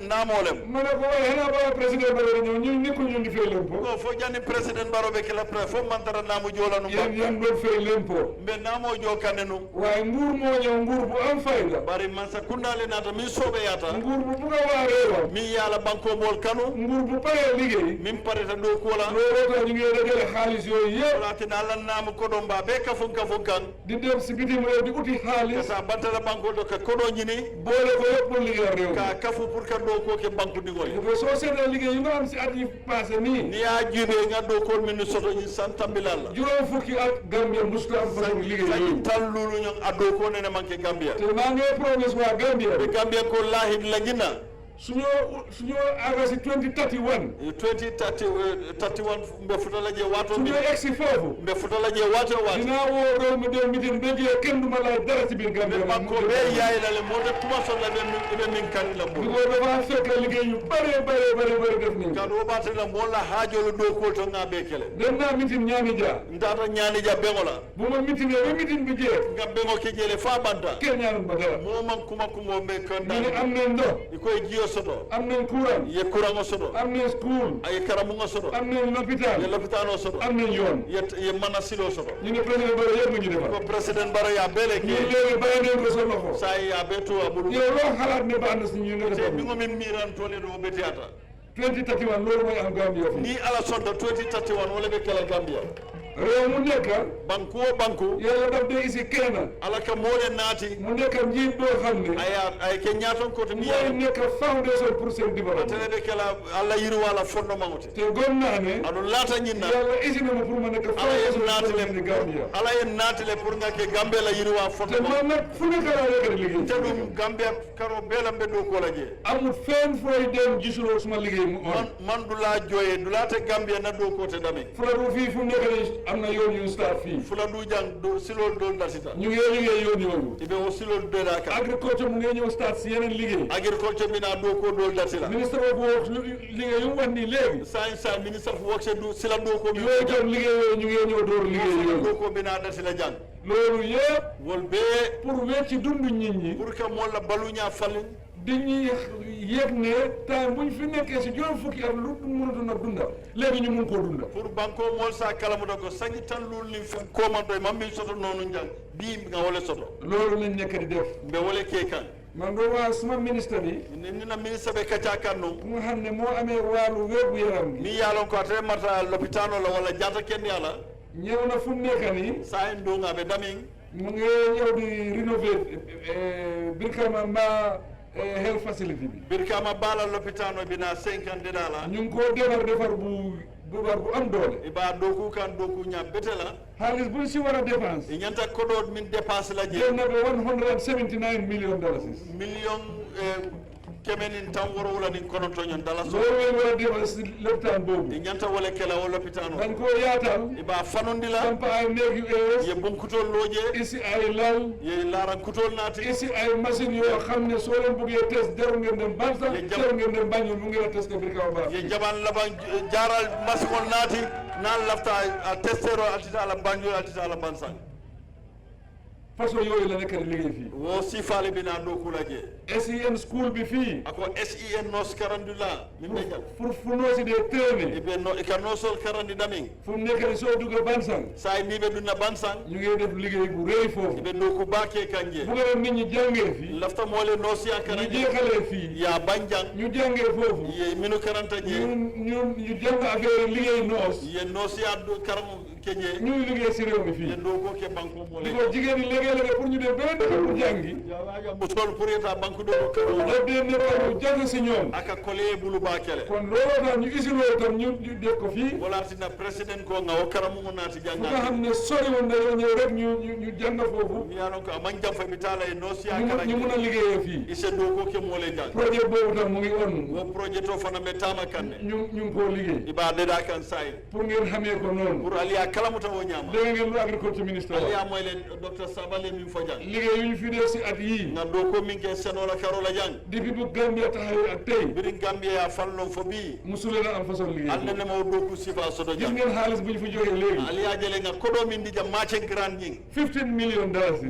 namolem ma ne ko waaye xanaa ba président Barrow ñëw ñu nekkul ñu ngi fay lempo ko fo janni président baroɓe kela pré fof mantara namu joolanu yéen yan doon fay lempo mbe namo jokane num waaye nguur moo ñëw nguur bu am fayda bari man sa kundale nata min soɓe yata nguur bu bugg a waa réewam min yaala bankomol kanu nguur bu paree liggéey min pareta ɗo kuwola looloo tax ñu ngi dajale xaalis yooyu yëpp latina allah namu koɗo mba ɓe kafun kan di dem si bitim réew di uti xaalis kasa bantala bankol ɗo ka koɗo ñini boole ko yëpp pour liggéeyal réew ka kafu pour ka ɗo koke bankudigol mi soo seetee liggéey yi nga am si at yi passé nii ni ya juuɓe ga ɗo kol min soto ñi san tambilalla juróom fukki at Gambia musuta am façon liggéey yooyu tan lulu ñon a ɗo ko nene manque Gambia te maa ngi promise waa Gambia ɓe Gambia ko lahid lañina suñoo aga si 2031 2031 mbe futala je wato suñoo egsi foofu mbe futala je wato wato dinaa woo réew mi dem mitin ba jee kenn du ma laaj dara si biir Gambia banko be yaylale mode kuma solla ɓe min kan la mo ko dafa fekk liggéey yu bare def nañ kan wo batte la mo la haajolo ɗo ko to nga be kele dem naa mitin ñaani dia ndata ñaani dia bengola bu ma mitinee ba mitin bi jee nga bengo ke jele fa banta kenn ñaanul ba dara mo man kuma kumo be kan ñu ne am nañ ndox ikoy jiyo soto am nañ courant ye courant o soto am nañ school ay karamu soto am nañ lopitaan ye lopitaan o soto am nañ yoon ye mana silo soto ñu ne président Barrow yëpp ñu defal ko président Barrow ya bele ke ñu léegi bàyyi nañ ko sa loxo sa ya beto abulu yow loo xalaat ne baax na si ñu nga te defal mi ngomin miran tole do betiata 2031 loolu mooy am Gambia fi ni ala sonda 2031 wala be kala Gambia réew mu nekk banku o banku yàlla daf dee isi kenn ala ka moole naati mu nekk njiit boo xam ne ay ke ñaaton ko to ni mooy nekk foundation pour seen développement tele be kala alla yiru wala fonno mangote te gom naa ne adu laata ñinna yàlla isi na ma pour ma nekk ala yen foundation pour Gambia ala yen naatile pour nga ke Gambia la yiru wa fonno te man nag fu nekk laa nekk di liggéey te dum Gambia karo bela be do ko la je amul fenn fooy dem gisuloo suma liggéey mu man du la joye du laata Gambia na do ko te dami Fuladu fii fu nekk ni am na yoon yu start fii Fuladu jang do silol do dasita ñu ngi liggéey yoon yooyu ibe o silol do da ka agriculture mu ngi ñëw start si yeneen liggéey agriculture bi na do ko do dasila ministre of works liggéey yu mu wax nii léegi sa ministre of works du sila do ko yooyu tam liggéey yooyu ñu ngi ñëw door liggéey yooyu do ko bi na dasila jang loolu yëpp wol be pour wecci dundu nit ñi pour que mo la baluña falin di ñuy yëg ne temps buñ fi nekkee si juróom fukki at lu mënatu na dunda léegi ñu mun koo dunda pour banko mol sa kalamu da ko sangi tan lul ni fi ko man doy mam mi soto nonu jang bi nga wala soto loolu lañ nekk di def be wala ke kan man do waa suma ministre bi ni na ministre be kaca kanno mu xam ne moo amee wàllu wérgu yaram gi mi yalon ko ate mata l'hôpital la wala jata ken yalla ñëw na fu mu nekk nii sa en do nga be damin mu ngi ñëw di rénover Brikama ma health facility bi Brikama bala l'hôpital bi na 50 dala ñu ngi ko defar bu am doole iba doku kan doku nya betela xaalis buñ si war a dépense e ñanta kodo min dépense la je jël na ba $179 million million kemenin tan woro wala nin kono to nyon dala so loolu ngeen war a defal si lopitaan boobu i ñanta wala kela o lopitano dañ koo yaatal iba fanondila samp ay néeg yu ees ye bunkutol loje isi ay lal ye laran kutol naati isi ay machine yoo xam ne soo leen bëggee test jarul ngeen dem Bansan jarul ngeen dem Banjul mu ngi la testé Brikama Ba ye jaban laban jaral masigol naati nan lafta a testero altita ala Banjul altita ala Bansan façon yooyu la nekk di liggéey fii wo sifale bina do kulaje SEN school bi fii ako SEN nos karandula min be jal pour fu noo si dee téene ibe no ikanosol karandi damin fu mu nekk ni soo duggee Bansan say ni be dunna Bansan ñu ngi def liggéey bu rëy foofu ibe do ko baake kanje bu nga nit ñi jàngee fii lafta mole nosia ñu karandi jeexalee fii ya banjang ñu jàngee foofu ye minu karanta je ñu jàng affaire liggéey noos ye nosia do karam keje ñuy liggéey si réew mi fii ye do ko ke banko mole di ko jigéen ñi léegi-léegi pour ñu def beneen dëkk pour jàngi musol pour eta banque do ko karo daf dee nekk ñu jàng si ñoom aka kole bulu bakele kon looloo tax ñu isiloo tam ñu def ko fii wala tina president ko nga o karamu nati fu nga janga xam ne sori woon na ñëw rek ñu jàng foofu mi yanon ko man jam fa mi tala e nosia ñu karanje mun a liggéeyee fii ise do ko ke mole jang projet boobu tam mu ngi on wo projet to fana me tama kanne ñu ngi koo liggéey iba deda kan say pour ngeen xamee ko noonu pour aliya kalamuta wo nyama dégg ngeen lu agriculture ministre aliya moy le docteur Sabale min fo jang liggéey yu ñu fi def si at yii nga do ko min ke senola karola jang depuis bu Gambia taxawee ak tey birin Gambia ya fallo fo bi musuleen a am façon liggéey alle ne mo do ko sifa sodo gis jang ngeen xaalis bu ñu fi joxee léegi aliya jele nga kodo min di jam match grand ñing 15 million dollars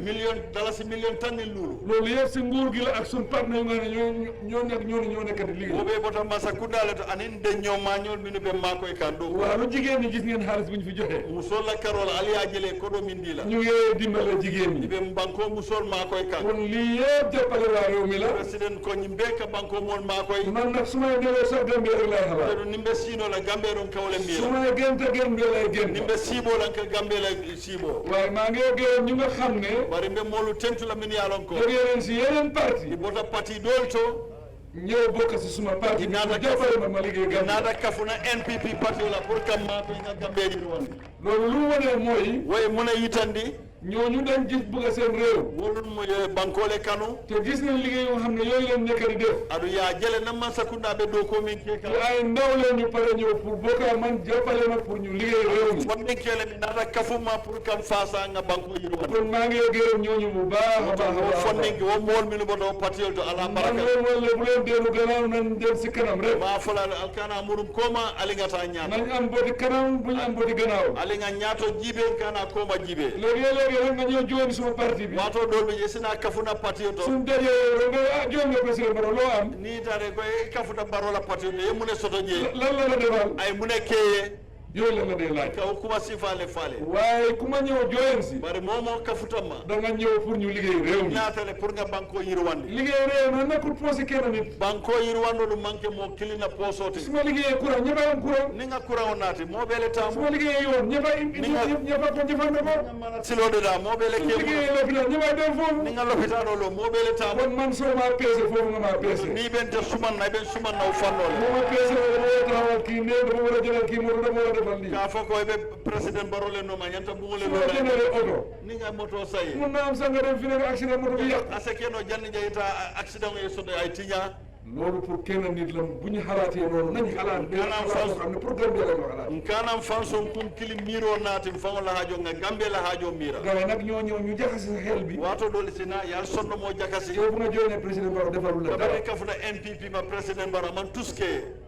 million tan lulu loolu yëpp si nguur gi la ak suñ partenaire nga ne ñoo nekk di liggéey wobe bota masa kudale to anin de nyoma nyol minu be makoy kan do waaw lu jigéen ñi gis ngeen xaalis bu ñu fi joxee musola karola aliya jele kodo min dila ñu ngi dimbale jigéen ñi ibe banko musol makoy kan kon lii yëpp jàppale waa réew mi la president ko ñimbe ka banko mon makoy man nag su may demee sax Gambie rek lay xalaat do nimbe sino la gambe ron kawle su mbira may génte Gambie lay génn nimbe sibo lan ka gambe la sibo waaye maa ngi gërëm ñu nga xam ne bari mbe molu tentu la min yalon ko jógee leen si yeneen parti di bota parti dolto ñëw bokk si suma parti bi Nada jàppale ma liggéey Gambie nada kafuna NPP parti la pour kam ma ko nga gambe di won loolu lu mu wane mooy way muna yitandi ñooñu dañ gis bëgg seen réew wolun mo bankole kanu te gis nañ liggéey yoo xam ne yooyu leen nekk di def adu ya jele na man sakunda be do ko min ke te ay ndaw leen ñu pare ñëw pour bokka man jàppale ma pour ñu liggéey réew mi won min kele mi nada kafuma pour kam fasa nga banko yiru won kon maa ngi gërëm ñooñu bu baax a baax a wo baax fondingi wo mol min bodo patiol to ala man baraka leen wala bu leen deenu gannaaw nañ dem si kanam rek ma fola alkana murum koma alingata nyaata nañ am boti kanam bu ñu am boti gannaaw alinga nyaato jibe kana koma jibe léegi rek nga ñëw join suma parti bi wato dolbe je sina kafuna patio to suñ dajee nga join nga président Barrow loo am ni tare ko kafuta barola patio to yemune soto je lan la defal ay mune keye yooyu la la dee laaj ka kuma sifale fale waaye ku ma ñëw join si bari momo kafuta ma da nga ñëw pour ñu liggéey réew mi naatale pour nga banko yirwandi liggéey réew mi nekkul posi kenn nit banko yirwando du manke mo kilina posoti su ma liggéeyee courant ñëpp a am courant ni nga courant naati mo bele su tamu ma liggéeyee yoon ñëpp a ko jëfandikoo silode da mo bele su ke liggéeyee lopitaan ñëpp a dem foofu ni nga lopitano lo mo bele tamu kon man soo maa peese foofu nga maa peese ni bente suman na ben suman na fannole moo ma peese dama war a taxawal kii nee dama war a jëlal kii moo dama war a defal lii ka foko be president barole no ma nyanta bungole su no ma jëndee oto ni nga moto sayi mun naa am sax nga dem fi nekk accident moto bi yàqu asake no janni jayta accident e sodo ay tiña loolu pour kenn nit la bu ñu xalaatee noonu nañ xalaat benn xalaat boo xam ne pour Gambie la ñu xalaat nkanam fanson kum kili miro naati fango la hajo nga gambe la hajo mira gars yi nag ñoo ñëw ñu jaxase sa xel bi wato dole sina yal sonno mo jakasi yow bu nga joinee président Barrow defalu la dara bari kafuna NPP ma president bara man tuske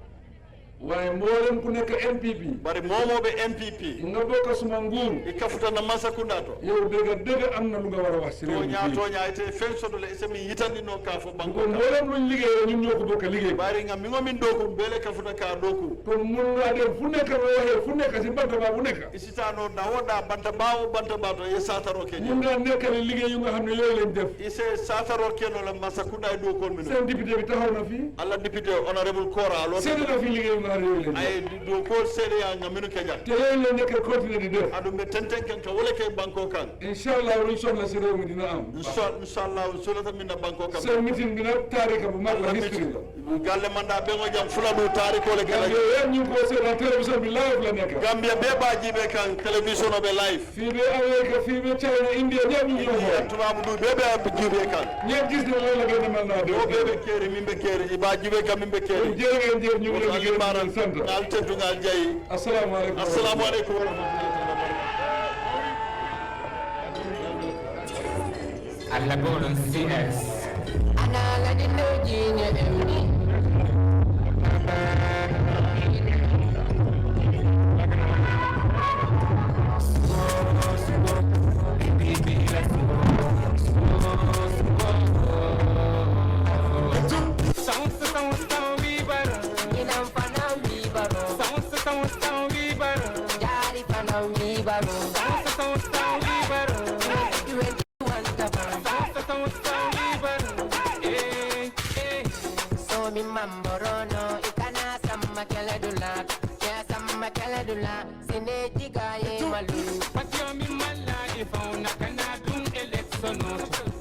waaye mboolem ku nekk MPP bari momoɓe MPP nga bokk suma nguur i kafutana masakunda to yow dëgg am na lu nga war a wax si réew mi toña toña ite fen sodole isemi yitandino ka fo banko kon mboolem luñ liggéeyee ñun ñoo ko bokk liggéey bari nga mingo min doku bele kafuta ka doku kon mun ngaa dem fu nekk ba waxee fu nekk si banta baa bu nekk isitano na woda banta bawo banta bato ye sataro ke mun ngaa nekkale liggéey yu nga xam ne yooyu lañ def ise sataro keno la masakunda e dokol min seen député bi taxaw na fii alla député honorable Kora alo seede na fii liggéey yu nga fana reele ay do ko sede ya ngaminu ke jat te yelle nekk continuer di def adu be tenten kan to wala kay banko kan inshallah luñ soxla si réew mi dina am inshallah sulata minna banko kan seen meeting bi nag taarika bu mag la history la galle manda be ngo jam fula do tariko le kala yéen ñu ko seetaan télévision bi live la nekk Gambia be ba jibe kan télévision be live fii be America fii be China India ñëpp ñu ñëw xool tubabu du be be jibe kan ñëpp gis ne loolu la gën a mel naa o be be keri min be keri ba jibe kam min be keri jërë ngeen jëf ñu ngi leen di gërëm sant ngal tentu ngal jayi assalamu alaykum wa rahmatullahi alla bonon CS anala di jinya emni Mamborono ikana sama keledula ya sama keledula sine jigaye malu patio mi malla ifona kana dun electiono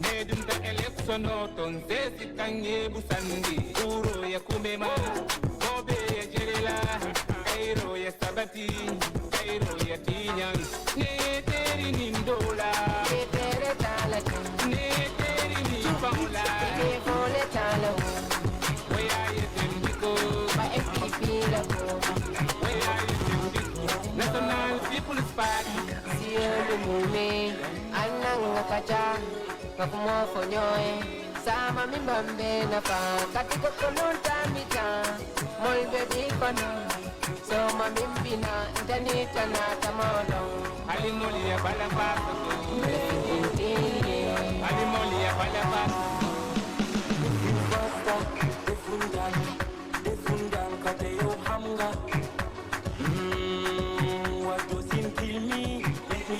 ne dun ta electiono ton tesi kanye busandi uro ya kumema bobe ya jerela kairo ya sabati kairo ya tinyan ne teri nindola ne tere tala ne teri ni paula ne fole tala National People's Party Siyo mume anang ngakacha Kakumo fonyoe Sama mimbambe na pa Katiko kolunta mita Molbe di kono Soma mimbina Ndanita na tamolong Alimoli ya balapasa Alimoli ya balapasa Defundan kate yo hamga what does him kill me make me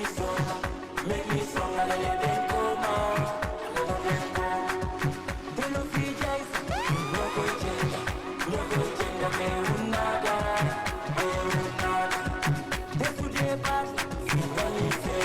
strong and let them come let them go they no feel guys no go change me unada they fude pass finga me say